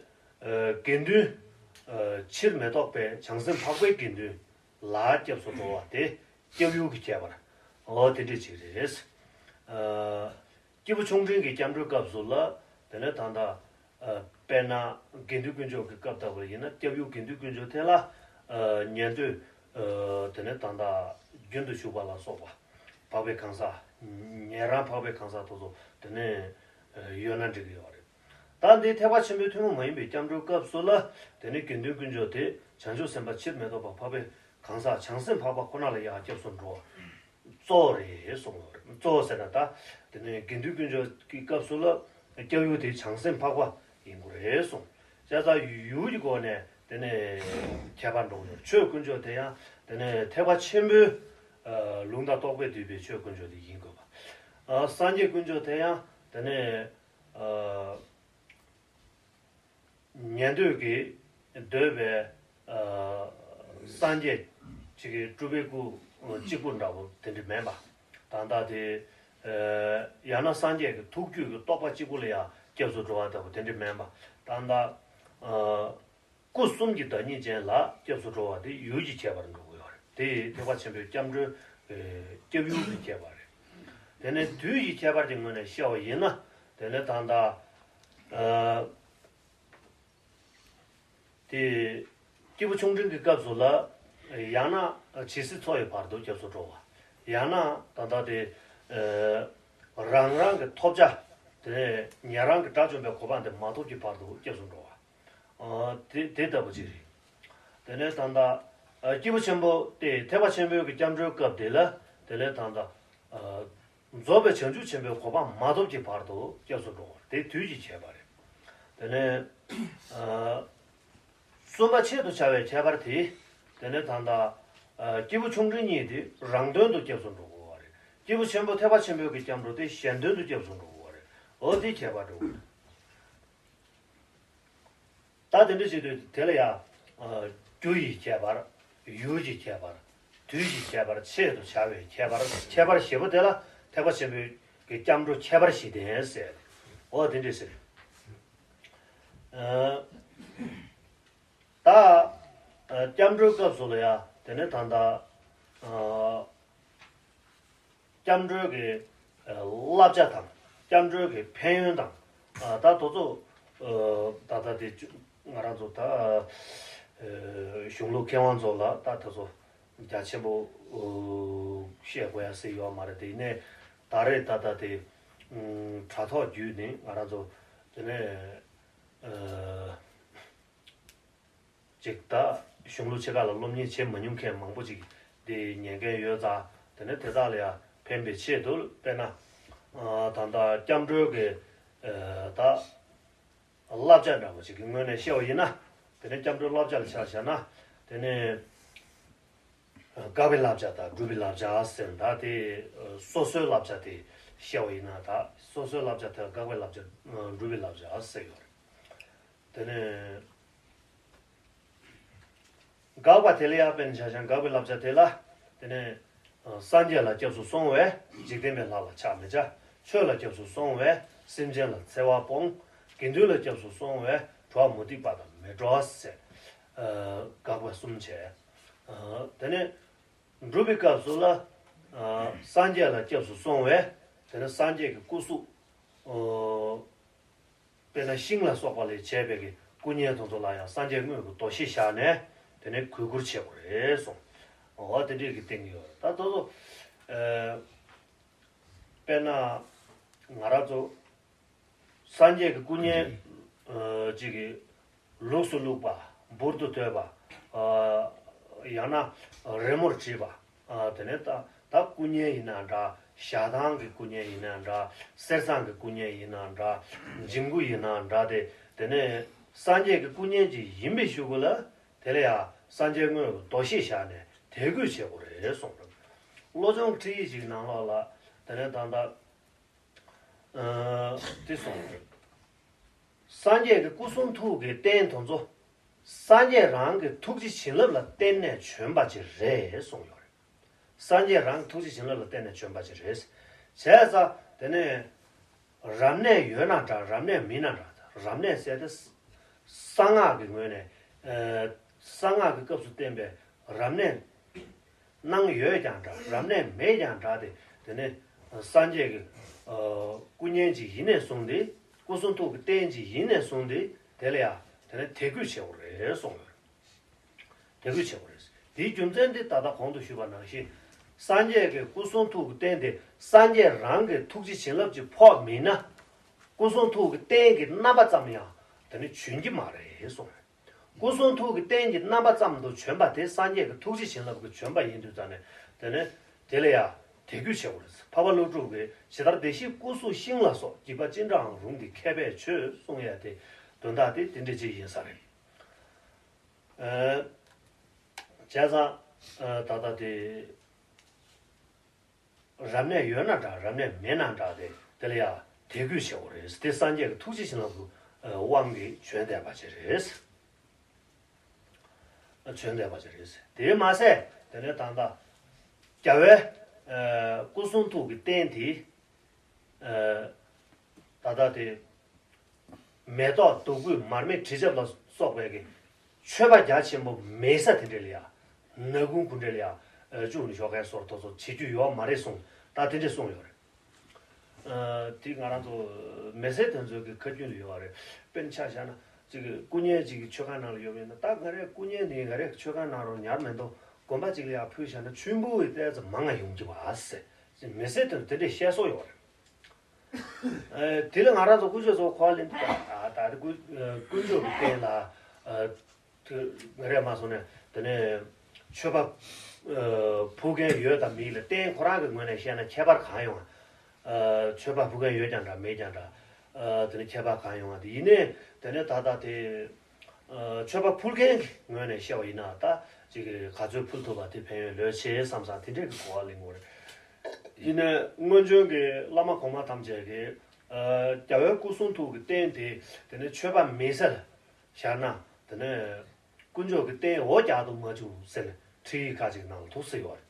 དགེ་འདུན་ཕྱིར་མི་ལྡོག་པའི་བྱང་སེམས་འཕགས་པའི་དགེ་འདུན་ལ་སྐྱབས་སུ་འགྲོ་བ་དེ་སྐྱབས་ཡུལ་གྱི་ཁྱད་པར། འོ་དེ་འདྲ་ཅིག་རེད། སྐྱེས་བུ་ཆུང་འབྲིང་གི་སྐྱབས་འགྲོའི་སྐབས་སུ་ལ་དེ་ནས་ད་ལྟ། དཔེར་ན་དགེ་འདུན་དཀོན་མཆོག་གི་སྐབས་ལྟ་བུ་ཡིན་ན། སྐྱབས་ཡུལ་དགེ་འདུན་དཀོན་མཆོག་དེ་ལ་ཉན་ཐོས་དེ་ནས་ད་ལྟ་རྒྱུན་དུ་ཞུགས་པ་ལ་སོགས་པ་འཕགས་པའི་གང་ཟག་ཉན་རང་འཕགས་པའི་གང་ཟག་དེ་ཚོ་དེ་ནས་ཡོད་ན་འགྲིག་གི་ཡོད་རེད། ད་འདི་ཐེག་པ་ཆེན་པོའི་ཐུན་མོང་མ་ཡིན་པའི་སྐྱབས་འགྲོའི་སྐབས་སུ་ལ་དེ་ནས་དགེ་འདུན་དཀོན་མཆོག་དེ་བྱང་ཆུབ་སེམས་དཔའ་ཕྱིར་མི་ལྡོག་པ་འཕགས་པའི་གང་ཟག་བྱང་སེམས་འཕགས་པ་ཁོ་ན་ལ་ཡང་སྐྱབས་སུ་འགྲོ་བ། གཙོ་བོ་རེད་གསུངས་ཡོད་རེད། གཙོ་བོ་ཟེར་ན་ད་དེ་ནས་དགེ་འདུན་དཀོན་མཆོག་གི་སྐབས་སུ་ལ་སྐྱབས་ཡུལ་དེ་བྱང་སེམས་འཕགས་པ་ཡིན་དགོས་རེད་གསུངས། བྱས་ཙང་ཡུལ་གྱི་སྒོ་ནས་དེ་ནས་ཁྱད་པར་འགྲོ་གི་ཡོད་རེད། ཆོས་དཀོན་མཆོག་དེ་ཡང་དེ་ནས་ཐེག་པ་ཆེན་པོའི་ལུང་དང་རྟོགས་པས་བསྡུས་པའི་ཆོས་དཀོན་མཆོག་དེ་ཡིན་དགོས་པ། སངས་རྒྱས་དཀོན་མཆོག་དེ་ཡང་དེ་ནས། ཉན་ཐོས་ཀྱིས་འདོད་པའི་སངས་རྒྱས་ཅིག་གི་སྤྲུལ་པའི་སྐུ་གཅིག་པུ་འདྲ་བོ་དེ་འདྲ་མིན་པ། ད་ལྟ་དེ་ཡང་ན་སངས་རྒྱས་ཀྱི་ཐུགས་རྒྱུད་ཀྱི་རྟོགས་པ་གཅིག་པུ་ལ་ཡང་སྐྱབས་སུ་འགྲོ་བ་ལྟ་བུ་དེ་འདྲ་མིན་པ། ད་ལྟ་སྐུ་གསུམ་གྱི་བདག་ཉིད་ཅན་ལ་སྐྱབས་སུ་འགྲོ་བ་དེ་ཡུལ་གྱི་ཁྱད་པར་འགྲོ་གི་ཡོད་རེད། དེ་ཐེག་པ་ཆེན་པོའི་སྐྱབས་འགྲོའི་སྐྱབས་ཡུལ་གྱི་ཁྱད་པར་རེད། དེ་ནས་དུས་ཀྱི་ཁྱད་པར་གྱི་ངོས་ནས་བཤད་པ་ཡིན་ན། དེ་ནས་ད་ལྟ། དེ། སྐྱེས་བུ་ཆུང་འབྲིང་གི་སྐབས་སུ་ལ། ཡང་ན་ཇི་སྲིད་འཚོ་བའི་བར་དུ་སྐྱབས་སུ་འགྲོ་བ། ཡང་ན་ད་ལྟ་དེ། རང་རང་གི་ཐོབ་བྱ། དེ་ནས་ཉན་རང་གི་དགྲ་བཅོམ་པའི་གོ་འཕང་དེ་མ་ཐོབ་ཀྱི་བར་དུ་སྐྱབས་སུ་འགྲོ་བ། དེ་དེ་ལྟ་བུ་ཅིག་རེད། དེ་ནས་ད་ལྟ། སྐྱེས་བུ་ཆེན་པོ་དེ་ཐེག་པ་ཆེན་པོའི་གི་སྐྱབས་འགྲོའི་སྐབས་དེ་ལ། དེ་ནས་ད་ལྟ། རྫོགས་པའི་བྱང་ཆུབ་ཆེན་པོའི་གོ་འཕང་མ་ཐོབ་ཀྱི་བར་དུ་སྐྱབས་སུ་འགྲོ་བ་དེ་དུས་ཀྱི་ཁྱད་པར་རེད། དེ་ནས་གསུམ་པ་ཆེད་དུ་བྱ་བའི་ཁྱད་པར་དེ། དེ་ནས་ད་ལྟ་སྐྱེས་བུ་ཆུང་འབྲིང་གཉིས་དེ་རང་དོན་དུ་སྐྱབས་སུ་འགྲོ་དགོས་པ་རེད། སྐྱེས་བུ་ཆེན་པོ་ཐེག་པ་ཆེན་པོའི་གི་སྐྱབས་འགྲོ་དེ་གཞན་དོན་དུ་སྐྱབས་སུ་འགྲོ་དགོས་པ་རེད། འོ་དེ་ཁྱད་པར་འགྲོ་དགོས། ད་དེ་འདྲ་བྱེད་དུས་དེ་ལ་ཡང་། རྒྱུ་ཡི་ཁྱད་པར། ཡུལ་གྱི་ཁྱད་པར། དུས་ཀྱི་ཁྱད་པར། ཆེད་དུ་བྱ་བའི་ཁྱད་པར། ཁྱད་པར་བཞི་པོ་དེ་ལ་ཐེག་པ་ཆེན་པོའི་གི་སྐྱབས་འགྲོ་ཁྱད་པར་བཞི་ལྡན་ཟེར། འོ་དེ་འདྲ་ཟེར། ད། སྐྱབས་འགྲོའི་སྐབས་སུ་ལ་ཡང་ དེ་ནས་ད་ལྟ་ཨ། སྐྱབས་འགྲོའི་གི་ཨ། བསླབ་བྱ་དང་སྐྱབས་འགྲོའི་གི་ཕན་ཡོན་དང་ཨ། ད་དེ་ཚོ་ཨ། ད་ལྟ་དེ་ང་རང་ཚོ་ད་ཨ། གཞུང་ལུགས་མཁས་དབང་ཚོ་ལ་ད་དེ་ཚོ་རྒྱ་ཆེན་པོ་ཨ། བཤད་དགོས་ཡ་ཟེར་ཡོད་མ་རེད། དེ་ནས་ད་རེས་ད་ལྟ་དེ་ཨ། དྲ་ཐོག་བརྒྱུད་ནས་ང་རང་ཚོ་དེ་ནས་ཨ། ཅིག་ད་གཞུང་ལུགས་ཆེ་ཁག་ལ་སློབ་གཉེར་བྱེད་མ་མྱོང་མཁན་མང་པོ་ཅིག་དེ་ཉན་མཁན་ཡོད་ཙང་། དེ་ནས་དེ་དག་ལ་ཡང་ཕན་པའི་ཆེད་དུ། དཔེར་ན་ཨ། ད་ལྟ་སྐྱབས་འགྲོའི་གི་ཨ། ད་བསླབ་བྱ་འདྲ་པོ་ཅིག་གི་ངོས་ནས་བཤད་པ་ཡིན་ན། དེ་ནས་སྐྱབས་འགྲོའི་བསླབ་བྱ་ལ་ཆ་བཞག་ན། དེ་ནས་ཨ། དགག་པའི་བསླབ་བྱ་དང་སྒྲུབ་པའི་བསླབ་བྱ་ཟེར། ད་དེ་ཨ། སོ་སོའི་བསླབ་བྱ་དེ་བཤད་པ་ཡིན་ན། ད་སོ་སོའི་བསླབ་བྱ་དེ་དགག་པའི་བསླབ་བྱ་ཨ། སྒྲུབ་པའི་བསླབ་བྱ་ཟེར་ཡོད་རེད། དེ་ནས་དགག་པ་དེ་ལ་ཡང་དཔེར་ན་ཆ་བཞག་དགག་པའི་བསླབ་བྱ་དེ་ལ། དེ་ནས་ཨ། སངས་རྒྱས་ལ་སྐྱབས་སུ་སོང་བས་འཇིག་རྟེན་པའི་ལྷ་ལ་ཕྱག་མི་བྱ། ཆོས་ལ་སྐྱབས་སུ་སོང་བས་སེམས་ཅན་ལ་འཚེ་བ་སྤོང་། དགེ་འདུན་ལ་སྐྱབས་སུ་སོང་བས་གྲོགས་མུ་སྟེགས་པ་དང་མི་འགྲོགས་ཟེར། ཨ། དགག་པ་གསུམ་བྱས། ཨ། དེ་ནས་སྒྲུབ་པའི་སྐབས་སུ་ལ། ཨ། སངས་རྒྱས་ལ་སྐྱབས་སུ་སོང་བས། དེ་ནས་སངས་རྒྱས་ཀྱི་སྐུ་གཟུགས་ཨ། དཔེར་ན་ཤིང་ལ་སོགས་པ་ལས་བྱས་པའི་གི་སྐུ་བརྙན་དེ་ཚོ་ལ་ཡང་སངས་རྒྱས་དངོས་ཀྱི་འདུ་ཤེས་བཞག་ནས་དེ་ནས་གུས་བཀུར་བྱེད་དགོས་རེད་གསུངས། འོ་དེ་འདྲས་ཀྱི་སྟེང་ཡོད། ད་དེ་ཚོ་ཨ། དཔེར་ན་ང་རང་ཚོ་སངས་རྒྱས་ཀྱི་སྐུ་བརྙན་ཨ། ཅིག་གི་ལུགས་སུ་བླུགས་པ། འབུར་དུ་བཏོད་པ། ཨ། ཡང་ན་རི་མོར་བྲིས་པ། ཨ། དེ་ནས་ད་ད་སྐུ་བརྙན་ཡིན་ན་འདྲ། ཞལ་ཐང་གི་སྐུ་བརྙན་ཡིན་ན་འདྲ། གསེར་ཟངས་ཀྱི་སྐུ་བརྙན་ཡིན་ན་འདྲ། འཇིམ་སྐུ་ཡིན་ན་འདྲ། དེ་དེ་ནས་སངས་རྒྱས་ཀྱི་སྐུ་བརྙན་ཅིག་ཡིན་པའི་གཞུག་གུ་ལ་དེ་ལ་ཡང་སངས་རྒྱས་དངོས་ཀྱི་འདུ་ཤེས་བཞག་ནས་དད་གུས་བྱེད་དགོས་རེད་གསུངས་རེད། བློ་སྦྱོང་ཁྲིད་ཡིག་ཅིག་ནང་ལོགས་ལ་དེ་ནས་ད་ལྟ་ཨ། དེ་གསུངས་རེད། སངས་རྒྱས་ཀྱི་སྐུ་གསུང་ཐུགས་ཀྱི་རྟེན་དེ་ཚོ་སངས་རྒྱས་རང་གི་ཐུགས་རྗེ་བྱིན་རླབས་ལ་བརྟེན་ནས་བྱོན་པ་ཅིག་རེད་གསུངས་ཡོད་རེད། སངས་རྒྱས་རང་གི་ཐུགས་རྗེ་བྱིན་རླབས་ལ་བརྟེན་ནས་བྱོན་པ་ཅིག་རེད། བྱས་ཙང་དེ་ནས་རབ་གནས་ཡོད་ན་འདྲ། རབ་གནས་མིན་ན་འདྲ། རབ་གནས་ཟེར་དེ་གསང་སྔགས་ཀྱི་ངོས་ནས་ཨ། གསང་སྔགས་ཀྱི་སྐབས་སུ་བསྟན་པའི་རབ་གནས་གནང་ཡོད་ཀྱང་འདྲ། རབ་གནས་མེད་ཀྱང་འདྲ། དེ་དེ་ནས་སངས་རྒྱས་ཀྱི་ཨ། སྐུ་བརྙན་ཅིག་ཡིན་ནས་བཟུང་སྟེ། སྐུ་གསུང་ཐུགས་ཀྱི་རྟེན་ཅིག་ཡིན་ནས་བཟུང་སྟེ། དེ་ལ་ཡང་དེ་ནས་དད་གུས་བྱེད་དགོས་རེད་གསུངས་ཡོད། དད་གུས་བྱེད་དགོས་རེད། དེའི་རྒྱུ་མཚན་དེ་ད་ལྟ་གོང་དུ་ཞུས་པ་ནང་བཞིན། སངས་རྒྱས་ཀྱི་སྐུ་གསུང་ཐུགས་ཀྱི་རྟེན་དེ་སངས་རྒྱས་རང་གི་ཐུགས་རྗེ་བྱིན་རླབས་ཀྱིས་ཕོག་མིན་ན། སྐུ་གསུང་ཐུགས་ཀྱི་རྟེན་གྱི་རྣམ་པ་ཙམ་ཡང་དེ་ནི་བྱོན་གྱི་མ་རེད་གསུངས། སྐུ་གསུང་ཐུགས་ཀྱི་རྟེན་གྱི་རྣམ་པ་ཙམ་དུ་བྱོན་པ་དེ་སངས་རྒྱས་ཀྱི་ཐུགས་རྗེ་བྱིན་རླབས་ཀྱིས་བྱོན་པ་ཡིན་དུས་ཙང་ནས། དེ་ནས་དེ་ལ་ཡང་དད་གུས་བྱེད་དགོས་རེད། འཕགས་པ་ཀླུ་སྒྲུབ་ཀྱིས་ཇི་ལྟར་བདེ་གཤེགས་སྐུ་གཟུགས་ཤིང་ལ་སོགས། འཇིགས་པ་ཅི་འདྲའང་རུང་སྟེ་མཁས་པས་ཆོས་གསུང་ཡས་དེ། དོན་དག་དེ་དེ་འདྲ་ཅིག་ཡིན་ས་རེད། ཨ། བྱས་ཙང་ཨ། ད་ལྟ་དེ། རབ་གནས་ཡོད་ན་འདྲ། རབ་གནས་མེད་ན་འདྲ། དེ་དེ་ལ་ཡང་དད་གུས་བྱེད་དགོས་རེད། དེ་སངས་རྒྱས་ཀྱི་ཐུགས་རྗེ་བྱིན་རླབས་ཀྱི་དབང་གིས་བྱོན་བསྡད་པ་ཅིག་རེད། བྱོན་བསྡད་པ་ཅིག་རེད། དེ་མ་ཟད་དེ་ནས་ད་ལྟ་རྒྱལ་བའི་ཨ། སྐུ་གསུང་ཐུགས་ཀྱི་རྟེན་དེ་ཨ། ད་ལྟ་དེ། མེ་ཏོག་བདུག་སྤོས་མར་མེ་དྲི་ཆབ་ལ་སོགས་པའི་གི་མཆོད་པ་རྒྱ་ཆེན་པོ་མེད་ས་དེ་འདྲ་ལ་ཡ། ནག་ཁུང་གུ་འདྲ་ལ་ཡ་བཅུག་ནས་ཞོགས་ཀས་སོར་ཐོག་ཚོ་བྱེད་རྒྱུ་ཡོད་མ་རེད་གསུངས། ད་དེ་འདྲ་གསུངས་ཡོད་རེད། ཨ། དེ་ང་རང་ཚོ་མི་སེར་དེ་ཚོའི་གི་ཁ་རྒྱུན་ལ་ཡོད་རེད། དཔེར་ན་ཆ་བཞག་ན་ཅིག་གི་སྐུ་བརྙན་ཅིག་གི་མཆོད་ཁང་ནང་ལ་ཡོད་པ་ཡིན་ན། ད་ང་རའི་སྐུ་བརྙན་དེ་ང་རའི་མཆོད་ཁང་ནང་རུ་ཉར་མི་འདུག། དགོན་པ་ཅིག་ལ་ཡ་ཕུལ་བཞག་ན་མཆོད་འབུལ་བའི་ལྟས་ཙམ་མང་ང་ཡོང་རྒྱུ་བ་ཟེར། མི་སེར་དེ་ཚོ་དེ་འདྲས་བཤད་སྲོལ་ཡོད་རེད། ཨ། དེ་ལ་ང་རང་ཚོ་དཀོན་མཆོག་ཚོ་གོ་བ་ལེན་དུས། ད་ད་དེ་དཀོན་དཀོན་མཆོག་གི་རྟེན་ལ། ཨ། དེ་ང་རས་མ་སོང་ནས་དེ་ནས་མཆོད་པ་ཨ། ཕུལ་མཁན་ཡོད་དང་མེད་ལ་རྟེན་ཁོ་རང་གི་ངོས་ནས་བཤད་ན་ཁྱད་པར་གང་ཡོང་ཨ། མཆོད་པ་ཕུལ་མཁན་ཡོད་ཀྱང་འདྲ་མེད་ཀྱང་འདྲ། ཨ། དེ་ནས་ཁྱད་པར་གང་ཡོང་ཨ། དེ་ཡིན་ནའི་དེ་ནས་ད་ལྟ་དེ་ཨ། མཆོད་པ་ཕུལ་མཁན་གྱི་ངོས་ནས་བཤད་པ་ཡིན་ན། ད་ཅིག་ག་ཚོད་ཕུལ་ཐུབ་པ་དེ་ཕན་ཡོན་ལོས་ཆེ་བསམ་བསམ་དེ་འདྲས་ཀྱི་གོ་བ་ལེན་དགོས་རེད། ཡིན་ནའི་སྔོན་བྱོན་གྱི་བླ་མ་གོང་མ་ཐམས་ཅད་ཀྱིས་ཨ། རྒྱལ་བའི་སྐུ་གསུང་ཐུགས་ཀྱི་རྟེན་དེ་དེ་ནས་མཆོད་པ་མེད་སར་བཞག་ན། དེ་ནས་དཀོན་མཆོག་གི་རྟེན་འོ་བརྒྱལ་དུ་མ་བཅུག་ཟེར་ནས་ཁྲིད་ཡིག་ཁག་ཅིག་ནང་ལ་འདུག་ཟེར་ཡོད་རེད།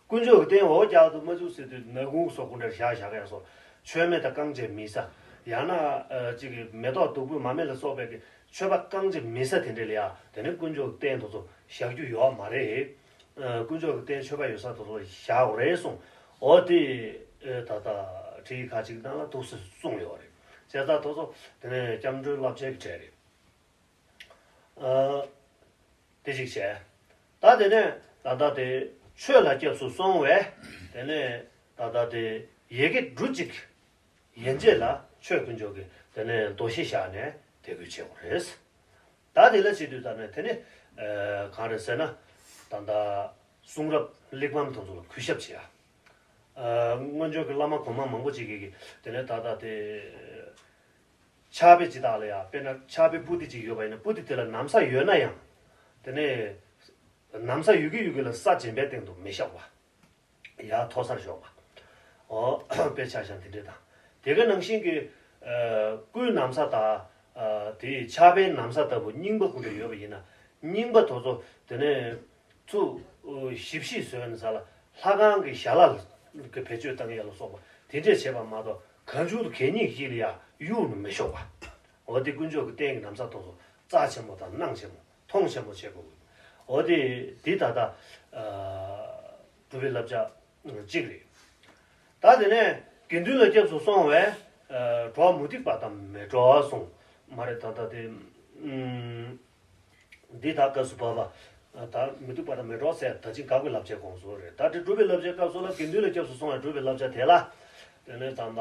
དཀོན་མཆོག་གི་རྟེན་འོ་བརྒྱལ་དུ་མ་བཅུག་ཟེར་དུས་ནག་ཁུང་སོགས་ཀུན་འདྲར་བཞག་བཞག་ཡ་སོགས། མཆོད་མེ་དང་བཀང་བྱའི་མེད་ས། ཡང་ན་ཨ། ཅིག་གི་མེ་ཏོག་བདུག་སྤོས་མར་མེ་ལ་སོགས་པའི་གི་མཆོད་པ་བཀང་བྱའི་མེད་ས་དེ་འདྲ་ལ་ཡ་དེ་ནས་དཀོན་མཆོག་གི་རྟེན་དེ་ཚོ་བཞག་རྒྱུ་ཡོད་མ་རེད། དཀོན་མཆོག་གི་རྟེན་མཆོད་པ་ཡོད་ས་དེ་ཚོ་བཞག་དགོས་རེད་གསུངས། འོ་དེ་ད་ལྟ་ཁྲིད་ཡིག་ཁག་ཅིག་ནང་ལ་ཐུགས་སུ་གསུངས་ཡོད་རེད། བྱས་ཙང་དེ་ཚོ་དེ་ནས་སྐྱབས་འགྲོའི་བསླབ་བྱའི་གྲས་རེད། དེ་ཞིག་བྱས། ད་དེ་ནས་ད་ལྟ་དེ་ཆོས་ལ་སྐྱབས་སུ་སོང་བས། དེ་ནས་ད་ལྟ་དེ་ཡི་གེ་འབྲུ་གཅིག་ཡན་ཆད་ལ་ཆོས་དཀོན་མཆོག་གི་དེ་ནས་འདུ་ཤེས་བཞག་ནས་དད་གུས་བྱེད་དགོས་རེད། ད་དེ་ལ་བྱེད་དུས་ད་ནས་དེ་ནས་གང་རེད་ཟེར་ན། ད་ལྟ་གསུང་རབ་གླེགས་བམ་དེ་ཚོ་ལ་གུས་ཞབས་བྱེད་ཡ། སྔོན་བྱོན་གྱི་བླ་མ་གོང་མ་མང་པོ་ཅིག་གིས་དེ་ནས་ད་ལྟ་དེ། ཕྱག་དཔེ་ཅིག་དག་ལ་ཡ། དཔེར་ན་ཕྱག་དཔེ་པོ་ཏི་ཅིག་ཡོད་པ་ཡིན་ན་པོ་ཏི་དེ་ལ་ན་བཟའ་ཡོད་ན་ཡང་། དེ་ནས་ན་བཟའ་ཡོད་ཀྱི་ཡོད་ཀྱི་ལ་ས་བྱིན་པའི་སྟེང་དུ་མི་བཞག་པ། ཡར་མཐོ་སར་བཞག་པ། འོ་དཔེ་ཆ་བཞག་དེ་འདྲས་དང་། དེ་ག་ནང་བཞིན་གྱི་སྐུའི་ན་བཟའ་དང་། དེའི་ཕྱག་དཔེའི་ན་བཟའ་ལྟ་བུ་རྙིང་པ་ཀུན་ཏུ་ཡོད་པ་ཡིན་ན། རྙིང་པ་དེ་ཚོ་དེ་ནས་ཚུར་ཞིབ་ཞིབ་བཟོས་ནས་ས་ལ་ལྷ་ཁང་གི་ཞལ་ལག་གི་བེད་སྤྱོད་བཏང་ཡ་ལ་སོགས་པ་དེ་འདྲས་བྱེད་པ་མ་གཏོགས། གང་བྱུང་དུ་གད་སྙིགས་ཤིག་ལ་ཡ་གཡུག་ནས་མི་ཤོག་པ། འོ་དེ་དཀོན་མཆོག་གི་རྟེན་གྱི་ན་བཟའ་དེ་ཚོ་རྩ་ཆེན་པོ་དང་གནང་ཆེན་པོ་མཐོང་ཆེན་པོ་བྱེད་དགོས། འོ་དེ་དེ་ད་ལྟ་སྒྲུབ་པའི་བསླབ་བྱ་གཅིག་རེད། ད་དེ་ནས་དགེ་འདུན་ལ་སྐྱབས་སུ་སོང་བས། གྲོགས་མུ་སྟེགས་པ་དང་མི་འགྲོགས་གསུངས། མ་རེད་ད་ལྟ་དེ། འདི་དག་སྐབས་སུ་བབ་པ། ད་མི་སྡུག་པ་དང་མི་འགྲོགས་ཟེར་ད་ཅི་དགག་པའི་བསླབ་བྱའི་དགོངས་ཟོལ་རེད། ད་དེ་སྒྲུབ་པའི་བསླབ་བྱའི་སྐབས་སུ་ལ་དགེ་འདུན་ལ་སྐྱབས་སུ་སོང་བའི་སྒྲུབ་པའི་བསླབ་བྱ་དེ་ལ། དེ་ནས་ད་ལྟ།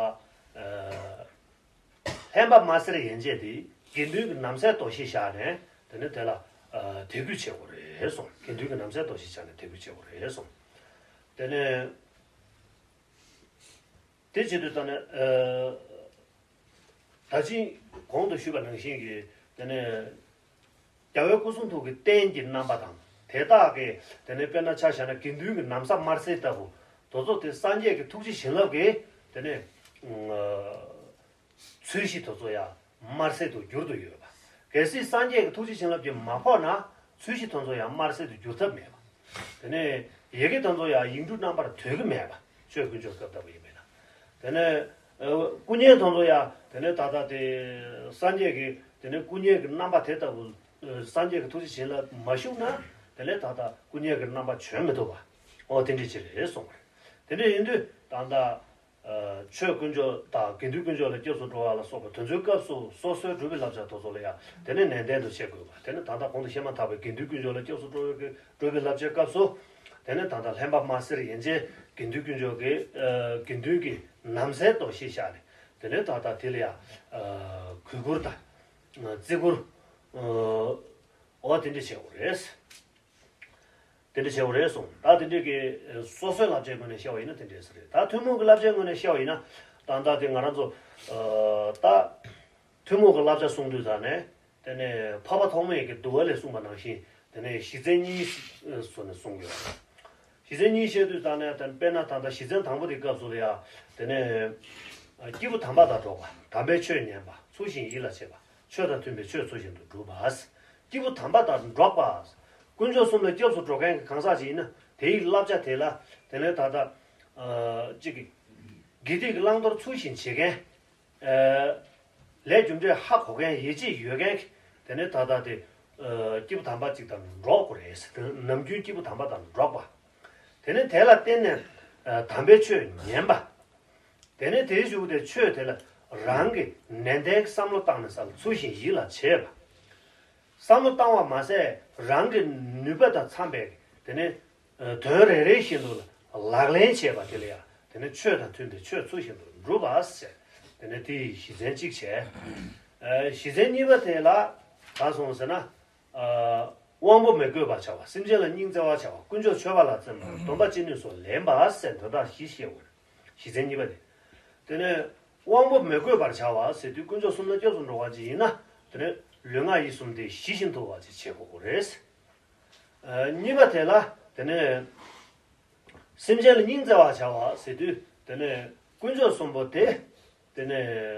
ལྷན་པ་དམར་སེར་ཡན་ཆད་དེ་དགེ་འདུན་གྱི་ན་བཟའི་འདུ་ཤེས་བཞག་ནས་དེ་ནས་དེ་ལ་དད་གུས་བྱེད་དགོས་རེད་གསུངས། དགེ་འདུན་གྱི་ན་བཟའི་འདུ་ཤེས་བཞག་ནས་དད་གུས་བྱེད་དགོས་རེད་གསུངས། དེ་ནས་དེ་བྱེད་དུས་ད་ནས། ད་ཅི་གོང་དུ་ཞུས་པ་ནང་བཞིན་གྱི་དེ་ནས་རྒྱལ་བའི་སྐུ་གསུང་ཐུགས་ཀྱི་རྟེན་གྱི་རྣམ་པ་དང་དེ་དག་གི་དེ་ནས་དཔེར་ན་ཆ་བཞག་ན་དགེ་འདུན་གྱི་ན་བཟའ་དམར་སེར་ལྟ་བུ་དེ་ཚོ་དེ་སངས་རྒྱས་ཀྱི་ཐུགས་རྗེ་བྱིན་རླབས་ཀྱིས་དེ་ནས་ཚོས་གཞི་དེ་ཚོ་ཡང་དམར་སེར་དུ་འགྱུར་དུ་ཡོད་པ། གལ་སྲིད་སངས་རྒྱས་ཀྱི་ཐུགས་རྗེ་བྱིན་རླབས་ཀྱིས་མ་ཕོག་ན་ཚོས་གཞི་དེ་ཚོ་ཡང་དམར་སེར་དུ་འགྱུར་ཐབས་མེད་པ། དེ་ནས་ཡི་གེ་དེ་ཚོ་ཡང་ཡིག་འབྲུ་རྣམ་པར་དོད་ཀྱི་མེད་པ། ཆོས་དཀོན་མཆོག་སྐབས་ལྟ་བུ་ཡིན་པས་ན། དེ་ནས་སྐུ་བརྙན་དེ་ཚོ་ཡང་དེ་ནས་ད་ལྟ་དེ་སངས་རྒྱས་ཀྱི་དེ་ནས་སྐུ་བརྙན་གྱི་རྣམ་པ་དེ་ལྟ་བུ་སངས་རྒྱས་ཀྱི་ཐུགས་རྗེ་བྱིན་རླབས་མ་ཞུགས་ན་དེ་ནས་ད་ལྟ་སྐུ་བརྙན་གྱི་རྣམ་པ་བྱོན་མི་ཐུབ་པ། ཨོ་དེ་འདྲ་ཅིག་རེད་གསུངས་པ་རེད། དེ་འདྲ་ཡིན་དུས་ད་ལྟ། ཆོས་དཀོན་མཆོག་དང་དགེ་འདུན་དཀོན་མཆོག་ལ་སྐྱབས་སུ་འགྲོ་བ་ལ་སོགས་པ་དེ་ཚོའི་སྐབས་སུ་སོ་སོའི་སྒྲུབ་པའི་བསླབ་བྱ་དེ་ཚོ་ལ་ཡང་དེ་ནས་ནན་ཏན་དུ་བྱེད་དགོས་པ། དེ་ནས་ད་ལྟ་གོང་དུ་བཤད་མ་ཐག་པའི་དགེ་འདུན་དཀོན་མཆོག་ལ་སྐྱབས་སུ་འགྲོ་བའི་སྒྲུབ་པའི་བསླབ་བྱའི་སྐབས་སུ། དེ་ནས་ད་ལྟ་ལྷན་པ་དམར་སེར་ཡན་ཆད་དགེ་འདུན་དཀོན་མཆོག་གི་དགེ་འདུན་གྱི་ན་བཟའི་འདུ་ཤེས་བཞག་ནས་དེ་ནས་ད་ལྟ་དེ་ལ་ཡང་གུས་བཀུར་དང་བརྩི་བཀུར་འོ་དེ་འདྲ་བྱེད་དགོས་རེད། དེ་འདྲ་བྱེད་དགོས་རེད་གསུངས། ད་དེ་འདྲའི་གི་སོ་སོའི་བསླབ་བྱའི་ངོས་ནས་བཤད་པ་ཡིན་ན་དེ་འདྲས་རེད། ད་ཐུན་མོང་གི་བསླབ་བྱའི་ངོས་ནས་བཤད་པ་ཡིན་ན་ད་ལྟ་དེ་ང་རང་ཚོ་ད་ཐུན་མོང་གི་བསླབ་བྱ་གསུང་དུས་ད་ནས་དེ་ནས་འཕགས་པ་ཐོགས་མེད་ཀྱིས་འདུལ་བ་ལས་གསུངས་པ་ནང་བཞིན་དེ་ནས་གཞི་མཚན་གཉིས་བཟོས་ནས་གསུང་དགོས། གཞི་མཚན་གཉིས་བཤད་དུས་ད་ནས་དཔེར་ན་ད་ལྟ་གཞི་མཚན་དང་པོ་དེ་སྐབས་སུ་ལ་ཡ་དེ་ནས་སྐྱེས་བུ་དམ་པ་དང་འགྲོགས་པ། དམ་པའི་ཆོས་ཉན་པ། ཚུལ་བཞིན་ཡིད་ལ་བྱེད་པ། ཆོས་དང་མཐུན་པའི་ཆོས་ཚུལ་བཞིན་དུ་སྒྲུབ་པ། སྐྱེས་བུ་དམ་པ་དང་འགྲོགས་པ། དཀོན་མཆོག་གསུམ་ལ་སྐྱབས་སུ་འགྲོ་མཁན་གྱི་གང་ཟག་ཅིག་ཡིན་ན་དེའི་བསླབ་བྱ་དེ་ལ་དེ་ནས་ད་ལྟ་གཅིག་གི་དགེ་སྡིག་གི་བླང་དོར་ཚུལ་བཞིན་བྱེད་མཁན། ལས་རྒྱུ་འབྲས་ཧ་གོ་མཁན་ཡིད་ཆེས་ཡོད་མཁན་གྱི་དེ་ནས་ད་ལྟ་དེ་སྐྱེས་བུ་དམ་པ་ཅིག་དང་འགྲོགས་དགོས་རེད། ནམ་རྒྱུན་སྐྱེས་བུ་དམ་པ་དང་འགྲོགས་པ། དེ་ནས་དེ་ལ་བརྟེན་ནས་དམ་པའི་ཆོས་ཉན་པ། དེ་ནས་དེའི་གཞུག་དེ་ཆོས་དེ་ལ་རང་གི་ནན་ཏན་གྱི་བསམ་བློ་བཏང་ནས་ས་ལ་ཚུལ་བཞིན་ཡིད་ལ་བྱེད་པ། བསམ་བློ་བཏང་བ་མ་ཟད་རང་གི་ནུས་པ་དང་འཚམས་པའི་དེ་ནས་དོན་རེ་རེ་བཞིན་དུ་ལག་ལེན་བྱེད་པ་དེ་ལ་ཡང་དེ་ནས་ཆོས་དང་མཐུན་པའི་ཆོས་ཚུལ་བཞིན་དུ་སྒྲུབ་པ་ཟེར། དེ་ནས་དེ་ཡི་གཞི་མཚན་གཅིག་བྱས། གཞི་མཚན་གཉིས་པ་དེ་ལ་ག་སོང་ཟེར་ན། དབང་པོ་མི་རྒོད་པར་བྱ་བ། སེམས་ཅན་ལ་སྙིང་བརྩེ་བར་བྱ་བ། དཀོན་མཆོག་མཆོད་པ་ལ་བརྩོན་པ། སྡོམ་པ་ཅི་ནུས་སུ་ལེན་པ་ཟེར་དོན་དག་བཞི་བཤད་དགོས། གཞི་མཚན་གཉིས་པ་དེ། དེ་ནས་དབང་པོ་མི་རྒོད་པར་བྱ་བ་ཟེར་དུས་དཀོན་མཆོག་གསུམ་ལ་སྐྱབས་སུ་འགྲོ་བ་ཅིག་ཡིན་ན་དེ་ནས་ལུས་ངག་ཡིད་གསུམ་དེ་ཞི་ཞིང་དུལ་བ་ཅིག་བྱེད་དགོས་རེད། གཉིས་པ་དེ་ལ་དེ་ནས། སེམས་ཅན་ལ་སྙིང་བརྩེ་བར་བྱ་བ་ཟེར་དུས་དེ་ནས་དཀོན་མཆོག་གསུམ་པོ་དེ། དེ་ནས་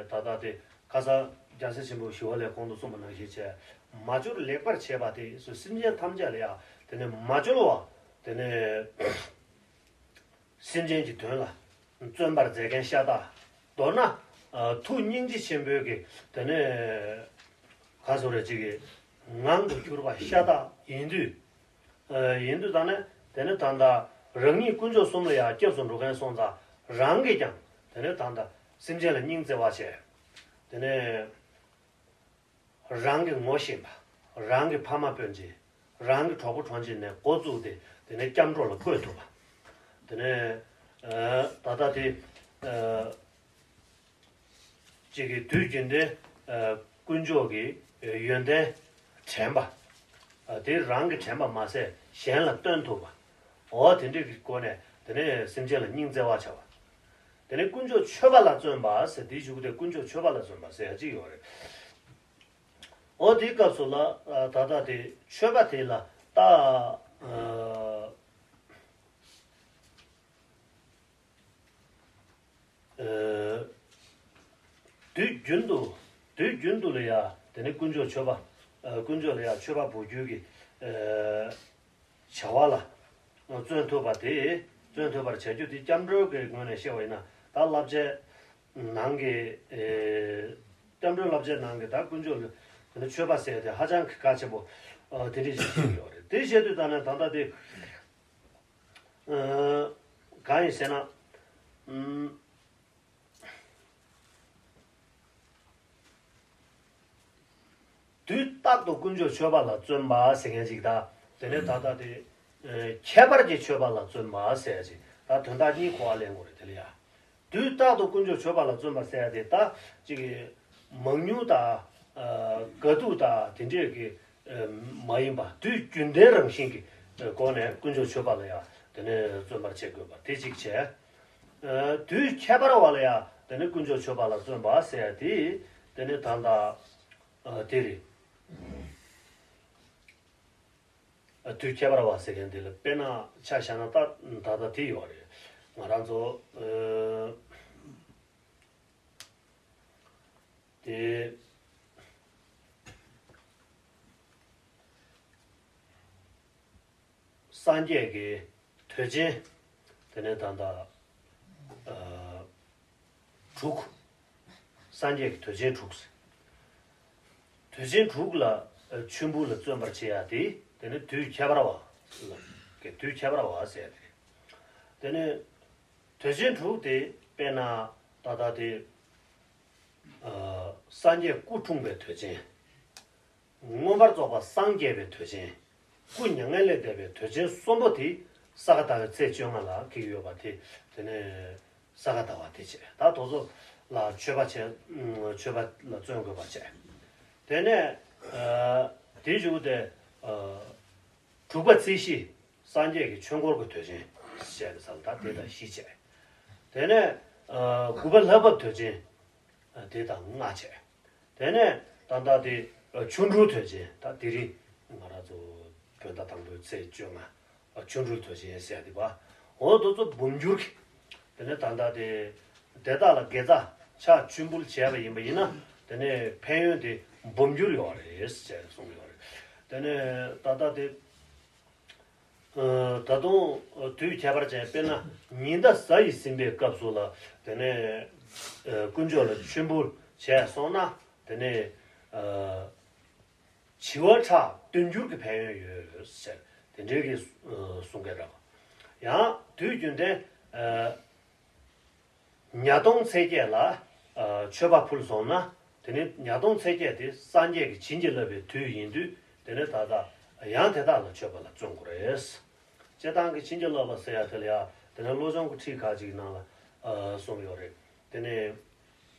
ད་ལྟ་དེ་ཁ་སང་རྒྱལ་སྲས་ཆེན་པོ་ཞི་བ་ལྷས་གོང་དུ་གསུངས་པ་ནང་བཞིན་བྱས། མ་བཅོལ་ལེགས་པར་བྱེད་པ་དེ་སུ་སེམས་ཅན་ཐམས་ཅད་ལ་ཡང་དེ་ནས་མ་བཅོལ་བ། དེ་ནས་སེམས་ཅན་གྱི་དོན་ལ་བརྩོན་པར་མཛད་མཁན་ཤ་སྟག་མདོར་ན་ཐུགས་སྙིང་རྗེ་ཆེན་པོའི་གི་དེ་ནས་ག་ཟེར་རེད་ཅིག་གི་ངང་དུ་གྱུར་པ་ཤ་སྟག་ཡིན་དུས། ཡིན་དུས་ད་ནི་ དེ་ནས་ད་ལྟ་རང་ཉིད་དཀོན་མཆོག་གསུམ་ལ་ཡང་སྐྱབས་སུ་འགྲོ་མཁན་སོང་ཙང་རང་གིས་ཀྱང་དེ་ནས་ད་ལྟ་སེམས་ཅན་ལ་སྙིང་བརྩེ་བ་བྱས། དེ་ནས་རང་གི་ངོ་ཤེས་པ། རང་གི་ཕ་མ་སྤུན་མཆེད། རང་གི་གྲོགས་པོ་གྲོགས་མཆེད་ནས་འགོ་བཙུགས་ཏེ་དེ་ནས་སྐྱབས་འགྲོ་ལ་བཀོད་ཐུབ་པ། དེ་ནས་ཨ་ད་ལྟ་དེ་ཨ་གཅིག་གིས་དུས་རྒྱུན་དུ་ཨ་དཀོན་མཆོག་གི་ཡོན་ཏན་དྲན་པ། ཨ་དེ་རང་གི་དྲན་པ་མ་ཟད་གཞན་ལ་སྟོན་ཐུབ་པ། འོ་དེ་འདྲའི་གི་སྒོ་ནས་དེ་ནས་སེམས་ཅན་ལ་སྙིང་བརྩེ་བ་བྱ་བ། དེ་ནས་དཀོན་མཆོག་མཆོད་པ་ལ་བརྩོན་པ་ཟེར་དེའི་གཞུག་དེ་དཀོན་མཆོག་མཆོད་པ་ལ་བརྩོན་པ་ཟེར་ཡ་གཅིག་ཡོད་རེད། འོ་དེའི་སྐབས་སུ་ལ་ཨ་ད་ལྟ་དེ་མཆོད་པ་དེ་ལ་ད་ཨ་ཨ་དུས་རྒྱུན་དུ་དུས་རྒྱུན་དུ་ལ་ཡ་དེ་ནི་དཀོན་མཆོག་མཆོད་པ་ཨ་དཀོན་མཆོག་ལ་ཡ་མཆོད་པ་འབུལ་རྒྱུ་གི་ཨ་བྱ་བ་ལ་བརྩོན་ཐུབ་པ་དེ་བརྩོན་ཐུབ་པར་བྱ་རྒྱུ་དེ་སྐྱབས་འགྲོའི་གི་ངོས་ནས་བཤད་པ་ཡིན་ན་ད་བསླབ་བྱའི་ནང་གི་ཨེ་སྐྱབས་འགྲོའི་བསླབ་བྱའི་ནང་གི་ད་དཀོན་མཆོག་ལ་དེ་ནི་མཆོད་པ་ཟེར་ཡ་དེ་ཧ་ཅང་གི་གལ་ཆེན་པོ་ཨ་དེ་འདྲ་ཞིག་བཤད་ཡོད་རེད། དེ་བཤད་དུས་ད་ནི་ད་ལྟ་དེ་ཨ་གང་ཡིན་ཟེར་ན་ཨམ། དུས་རྟག་ཏུ་དཀོན་མཆོག་མཆོད་པ་ལ་བརྩོན་པ་ཟེར་མཁན་ཅིག་དང་དེ་ནས་ད་ལྟ་དེ་ཨ་ཁྱད་པར་གྱི་མཆོད་པ་ལ་བརྩོན་པ་ཟེར་ཡ་ཅིག་ད་དོན་དག་གཉིས་གོ་བ་ལེན་དགོས་རེད། དེ་ལ་ཡ་དུས་རྟག་ཏུ་དཀོན་མཆོག་མཆོད་པ་ལ་བརྩོན་པ་ཟེར་ཡ་དེ་ད་ཅིག་གི་མང་ཉུང་དང་ཨ་དཀའ་སྡུག་དང་དེ་འདྲས་ཀྱི་ཨ་མ་ཡིན་པ་དུས་རྒྱུན་ལྡན་རང་བཞིན་གྱི་སྒོ་ནས་དཀོན་མཆོག་མཆོད་པ་ལ་ཡང་དེ་ནས་བརྩོན་པར་བྱེད་དགོས་པ་དེ་གཅིག་བྱས། ཨ་དུས་ཁྱད་པར་བ་ལ་ཡང་དེ་ནས་དཀོན་མཆོག་མཆོད་པ་ལ་བརྩོན་པ་ཟེར་ཡ་དེ་དེ་ནས་ད་ལྟ་ཨ་དེ་རེད། ཨ་དུས་ཁྱད་པར་བ་ཟེར་མཁན་དེ་ལ་དཔེར་ན་ཆ་བཞག་ན་ད་ད་ལྟ་དེ་ཡོད་རེད། ང་རང་ཚོ་ཨ་དེ་སངས་རྒྱས་ཀྱི་དུས་ཆེན་དེ་ནས་ད་ལྟ་ཨ་དྲུག་སངས་རྒྱས་ཀྱི་དུས་ཆེན་དྲུག་ཟེར། དུས་ཆེན་དྲུག་ལ་ཨ་མཆོད་འབུལ་ལ་བརྩོན་པར་བྱེད་ཡ་དེ་དེ་ནི་དུས་ཁྱད་པར་བ་ལ་གི་དུས་ཁྱད་པར་བ་ཟེར་ཡ་དེ་རེད། དེ་ནི་དུས་ཆེན་དྲུག་དེ་དཔེར་ན་ད་ལྟ་དེ་ཨ་སངས་རྒྱས་སྐུ་འཁྲུངས་པའི་དུས་ཆེན། མངོན་པར་རྫོགས་པར་སངས་རྒྱས་པའི་དུས་ཆེན། སྐུ་མྱ་ངན་ལས་འདས་པའི་དུས་ཆེན་གསུམ་པོ་དེ་ས་ག་ཟླ་བའི་ཚེས་བཅོ་ལྔ་ལ་འཁེལ་གྱི་ཡོད་པ་དེ་དེ་ནས་ས་ག་ཟླ་བ་དེ་བྱས་ད་དེ་ཚོ་ལ་མཆོད་པ་བྱས་མཆོད་པ་ལ་བརྩོན་དགོས་པ་བྱས། དེ་ནས་ཨ་དེའི་གཞུག་དེ་ཨ་དྲུག་པ་རྩིས་བཞི་སངས་རྒྱས་ཀྱི་ཆོས་འཁོར་གྱི་དུས་ཆེན་བྱས་ནས་ས་ལ་ད་དེ་དང་བཞི་བྱས། དེ་ནས་ཨ་དགུ་པ་ལྷ་བབས་དུས་ཆེན། དེ་དང་ལྔ་བྱས། དེ་ནས་ད་ལྟ་དེ་ཆོ་འཕྲུལ་དུས་ཆེན་ད་དེ་རིང་ང་རང་ཚོ་བོད་ཟླ་དང་པོའི་ཚེས་བཅོ་ལྔ་ཆོ་འཕྲུལ་དུས་ཆེན་ཟེར་དེ་བ། འོ་དེ་ཚོ་འབུམ་འགྱུར་གྱི། དེ་ནས་ད་ལྟ་དེ་དེ་དག་ལ་དགེ་རྩ་ཕྱག་མཆོད་འབུལ་བྱས་པ་ཡིན་པ་ཡིན་ན་དེ་ནས་ཕན་ཡོན་དེ་འབུམ་འགྱུར་ཡོད་རེད་ཟེར་གསུངས་ཡོད་རེད། དེ་ནས་ད་ལྟ་དེ། ད་དུང་དུས་ཁྱད་པར་ཅན་དཔེར་ན་ཉི་ཟླ་གཟའ་ཡིས་ཟིན་པའི་སྐབས་སུ་ལ་དེ་ནས་དཀོན་མཆོག་ལ་མཆོད་འབུལ་བྱས་སོང་ན་དེ་ནས་བྱི་བ་ཁྲག་བདུན་འགྱུར་གྱི་ཕན་ཡོན་ཡོད་ཟེར་དེ་འདྲའི་གི་གསུང་སྐད་རག་ཡང་དུས་རྒྱུན་ལྡན། ཉ་སྟོང་ཚེས་བརྒྱད་ལ་ཨ་མཆོད་པ་ཕུལ་སོང་ན་དེ་ནི་ཉ་སྟོང་ཚེས་བརྒྱད་དེ་སངས་རྒྱས་ཀྱིས་བྱིན་གྱིས་བརླབས་པའི་དུས་ཡིན་དུས་དེ་ནི་ད་ལྟ་ཡང་དེ་དག་ལ་མཆོད་པ་ལ་བརྩོན་དགོས་རེད། སྤྱིར་བཏང་གི་བྱིན་གྱིས་བརླབས་པ་ཟེར་ཡ་དེ་ལ་ཡ་དེ་ནི་བློ་སྦྱོང་གི་ཁྲིད་ཁག་ཅིག་ནང་ལ་ཨ་གསུངས་ཡོད་རེད། དེ་ནི་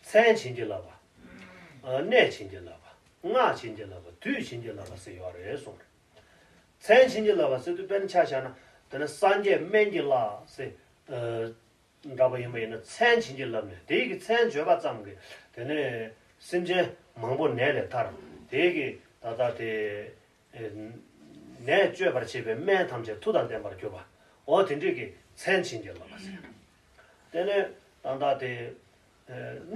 མཚན་བྱིན་གྱིས་བརླབས་པ། ཨ་གནས་བྱིན་གྱིས་བརླབས་པ། སྔགས་བྱིན་གྱིས་བརླབས་པ། དུས་བྱིན་གྱིས་བརླབས་པ་ཟེར་ཡོད་རེད་གསུངས་རེད། མཚན་བྱིན་གྱིས་བརླབས་པ་ཟེར་དུས་དཔེར་ན་ཆ་བཞག་ན་དེ་ནི་སངས་རྒྱས་སྨན་གྱི་བླ་ཟེར། འདྲ་པོ་ཡིན་པ་ཡིན་ན་མཚན་བྱིན་གྱིས་བརླབས་ནས་དེའི་གི་མཚན་བརྗོད་པ་ཙམ་གྱིས་དེ་ནས་སེམས་ཅན་མང་པོ་ནད་ལས་ཐར། དེའི་གི་ད་ལྟ་དེ་ནད་བཅོས་པར་བྱེད་པའི་སྨན་ཐམས་ཅད་མཐུ་དང་ལྡན་པར་གྱུར་པ། འོ་དེ་འདྲས་ཀྱི་མཚན་བྱིན་གྱིས་བརླབས་པ་ཟེར། དེ་ནས་ད་ལྟ་དེ་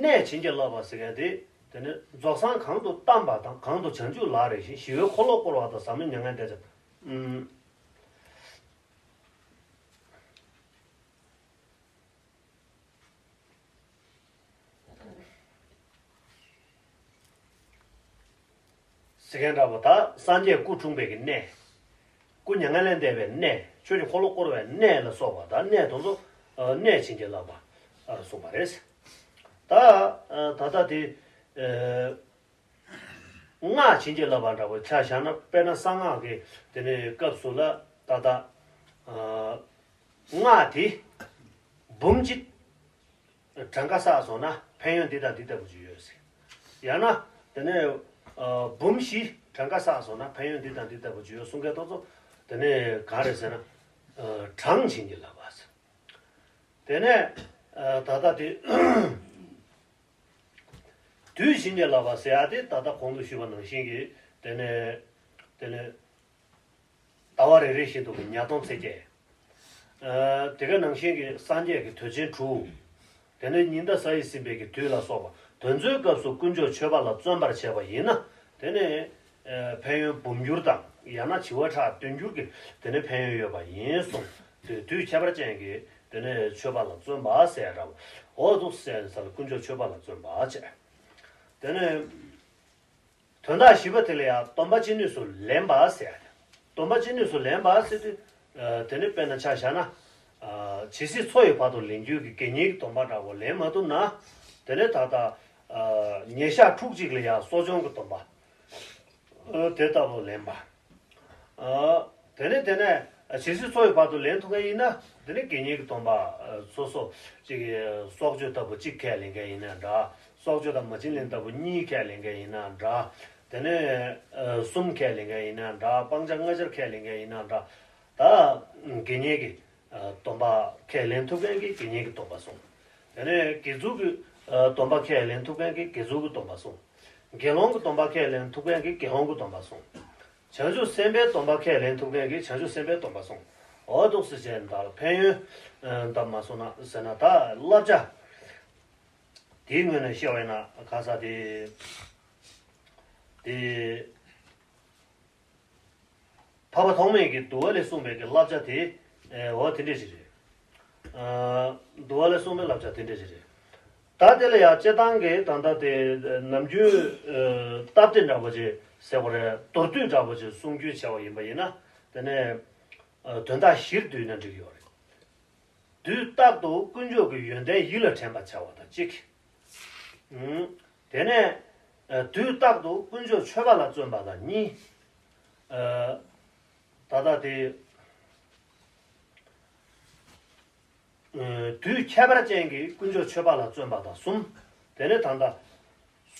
གནས་བྱིན་གྱིས་བརླབས་པ་ཟེར་མཁན་དེ་དེ་ནས་རྫོགས་སངས་གང་དུ་བལྟམས་པ་དང་གང་དུ་བྱང་ཆུབ་ལག་རེག་ཞིང་ཞི་བའི་འཁོར་ལོ་བསྐོར་བ་དང་ཟབ་མོའི་མྱ་ངན་འདས་ཀྱང་། ཟེར་མཁན་འདྲ་པོ་ད་སངས་རྒྱས་སྐུ་འཁྲུངས་པའི་གི་གནས། སྐུ་མྱ་ངན་ལས་འདས་པའི་གནས། ཆོས་ཀྱི་འཁོར་ལོ་བསྐོར་བའི་གནས་ལ་སོགས་པ་དང་། གནས་དེ་ཚོ་ཨ་གནས་བྱིན་གྱིས་བརླབས་པ་ཨ་གསུངས་པ་རེད། ད་ཨ་ད་ལྟ་དེ་ཨ་སྔགས་བྱིན་གྱིས་བརླབས་པ་འདྲ་བོ་ཆ་བཞག་ན། དཔེར་ན་གསང་སྔགས་ཀྱི་དེ་ནས་སྐབས་སུ་ལ་ད་ལྟ་ཨ་སྔགས་དེ་འབུམ་གཅིག་གྲངས་ཀ་བསགས་སོང་ན་ཕན་ཡོན་འདི་དང་འདི་ལྟ་བུ་ཅིག་ཡོད་ཟེར། ཡང་ན་དེ་ནས་ཨ་འབུམ་བཞི་གྲངས་ཀ་བསགས་སོང་ན་ཕན་ཡོན་འདི་དང་འདི་ལྟ་བུ་ཅིག་ཡོད་གསུང་མཁན་དེ་ཚོ་དེ་ནས་གང་རེད་ཟེར་ན། ཨ་གྲངས་བྱིན་གྱིས་བརླབས་པ་ཟེར། དེ་ནས་ཨ་ད་ལྟ་དེ་དུས་བྱིན་གྱིས་བརླབས་པ་ཟེར་ཡ་དེ་ད་ལྟ་གོང་དུ་ཞུས་པ་ནང་བཞིན་གྱི་དེ་ནས་དེ་ནས་ཟླ་བ་རེ་རེ་བཞིན་དུ་གི་ཉ་སྟོང་ཚེས་བརྒྱད། ཨ་དེ་ག་ནང་བཞིན་གྱི་སངས་རྒྱས་ཀྱི་དུས་ཆེན་དྲུག། དེ་ནས་ཉི་ཟླ་གཟའ་ཡིས་ཟིན་པའི་གི་དུས་ལ་སོགས་པ་དེ་ཚོའི་སྐབས་སུ་དཀོན་མཆོག་མཆོད་པ་ལ་བརྩོན་པར་བྱས་པ་ཡིན་ན། དེ་ནས་ཨ་ཕན་ཡོན་འབུམ་འགྱུར་དང་། ཡང་ན་བྱེ་བ་ཕྲག་བདུན་འགྱུར་གྱི་དེ་ནས་ཕན་ཡོན་ཡོད་པ་ཡིན་གསུངས། དེ་དུས་ཁྱད་པར་ཅན་གྱི་དེ་ནས་མཆོད་པ་ལ་བརྩོན་པ་ཟེར་ཡ་འདྲ་བོ། འོ་འདུག་སེ་ཟེར་ལ་དཀོན་མཆོག་མཆོད་པ་ལ་བརྩོན་པ་བྱས། དེ་ནས་དོན་དག་བཞི་པ་དེ་ལ་ཡང་སྡོམ་པ་ཅི་ནུས་སུ་ལེན་པ་ཟེར་ཡ་དེ། སྡོམ་པ་ཅི་ནུས་སུ་ལེན་པ་ཟེར་དུས་ཨ་དེ་ནི་དཔེར་ན་ཆ་བཞག་ན། ཨ་ཇི་སྲིད་འཚོ་ཡི་བར་དུ་ལེན་རྒྱུའི་གི་དགེ་བསྙེན་གྱི་སྡོམ་པ་འདྲ་བོ་ལེན་མ་ཐུབ་ན། དེ་ནས་ད་ལྟ་ཨ་ཉིན་ཞག་ཕྲུགས་གཅིག་ལ་ཡང་གསོ་སྦྱོང་གི་སྡོམ་པ་ཨ་དེ་ལྟ་བུ་ལེན་པ། ཨ་དེ་ནས་དེ་ནས་ཇི་སྲིད་འཚོ་བའི་བར་དུ་ལེན་ཐུབ་མཁན་ཡིན་ན། དེ་ནས་དགེ་བསྙེན་གྱི་སྡོམ་པ་ཨ་སོ་སོ་གཅིག་གི་སྲོག་གཅོད་ལྟ་བུ་གཅིག་ཁས་ལེན་མཁན་ཡིན་ན་འདྲ། སྲོག་གཅོད་དང་མ་བྱིན་ལེན་ལྟ་བུ་གཉིས་ཁས་ལེན་མཁན་ཡིན་ན་འདྲ། དེ་ནས་ཨ་གསུམ་ཁས་ལེན་མཁན་ཡིན་ན་འདྲ། སྤང་བྱ་ལྔ་ཆར་ཁས་ལེན་མཁན་ཡིན་ན་འདྲ། ད་དགེ་བསྙེན་གྱི་ཨ་སྡོམ་པ་ཁས་ལེན་ཐུབ་མཁན་གྱིས་དགེ་བསྙེན་གྱི་སྡོམ་པ་སྲུང་། དེ་ནས་དགེ་ཚུལ་གྱི་ཨ་སྡོམ་པ་ཁས་ལེན་ཐུབ་མཁན་གྱིས་དགེ་ཚུལ་གྱི་སྡོམ་པ་སྲུང་། དགེ་སློང་གི་སྡོམ་པ་ཁས་ལེན་ཐུབ་མཁན་གྱིས་དགེ་སློང་གི་སྡོམ་པ་སྲུང་། བྱང་ཆུབ་སེམས་དཔའི་སྡོམ་པ་ཁས་ལེན་ཐུབ་མཁན་གྱིས་བྱང་ཆུབ་སེམས་དཔའི་སྡོམ་པ་སྲུང་། འོ་འདུག་སེ་བྱས་ནས་ད་ཕན་ཡོན་ཨ་འདམ་མ་སོང་ན་ཟེར་ན། ད་བསླབ་བྱ་དེའི་ངོས་ནས་བཤད་པ་ཡིན་ན་ག་ས་དེ་དེ། འཕགས་པ་ཐོགས་མེད་ཀྱིས་འདུལ་བ་ལས་གསུངས་པའི་གི་བསླབ་བྱ་དེ་ཨེ་འོ་དེ་འདྲས་ཞིག་རེད། ཨ་འདུལ་བ་ལས་གསུངས་པའི་བསླབ་བྱ་དེ་འདྲས་ཞིག་རེད། ད་དེ་ལ་ཡང་སྤྱིར་བཏང་གི་ད་ལྟ་དེ་ནམ་རྒྱུན་ཨ་སྟབས་བདེ་འདྲ་པོ་ཅིག་ཟེར་བ་རེད། མདོར་བསྡུས་འདྲ་པོ་ཅིག་གསུང་རྒྱུ་བྱས་པ་ཡིན་པ་ཡིན་ན། དེ་ནས་ཨ་དོན་དག་བཞིར་བསྡུས་ན་འགྲིག་གི་ཡོད་རེད། དུས་རྟག་ཏུ་དཀོན་མཆོག་གི་ཡོན་ཏན་ཡིད་ལ་དྲན་པར་བྱ་བ་དང་གཅིག། ཨུམ། དེ་ནས་ཨ་དུས་རྟག་ཏུ་དཀོན་མཆོག་མཆོད་པ་ལ་བརྩོན་པ་དང་གཉིས། ཨ་ད་ལྟ་དེ་ཨ་དུས་ཁྱད་པར་ཅན་གྱི་དཀོན་མཆོག་མཆོད་པ་ལ་བརྩོན་པ་དང་གསུམ། དེ་ནས་ད་ལྟ་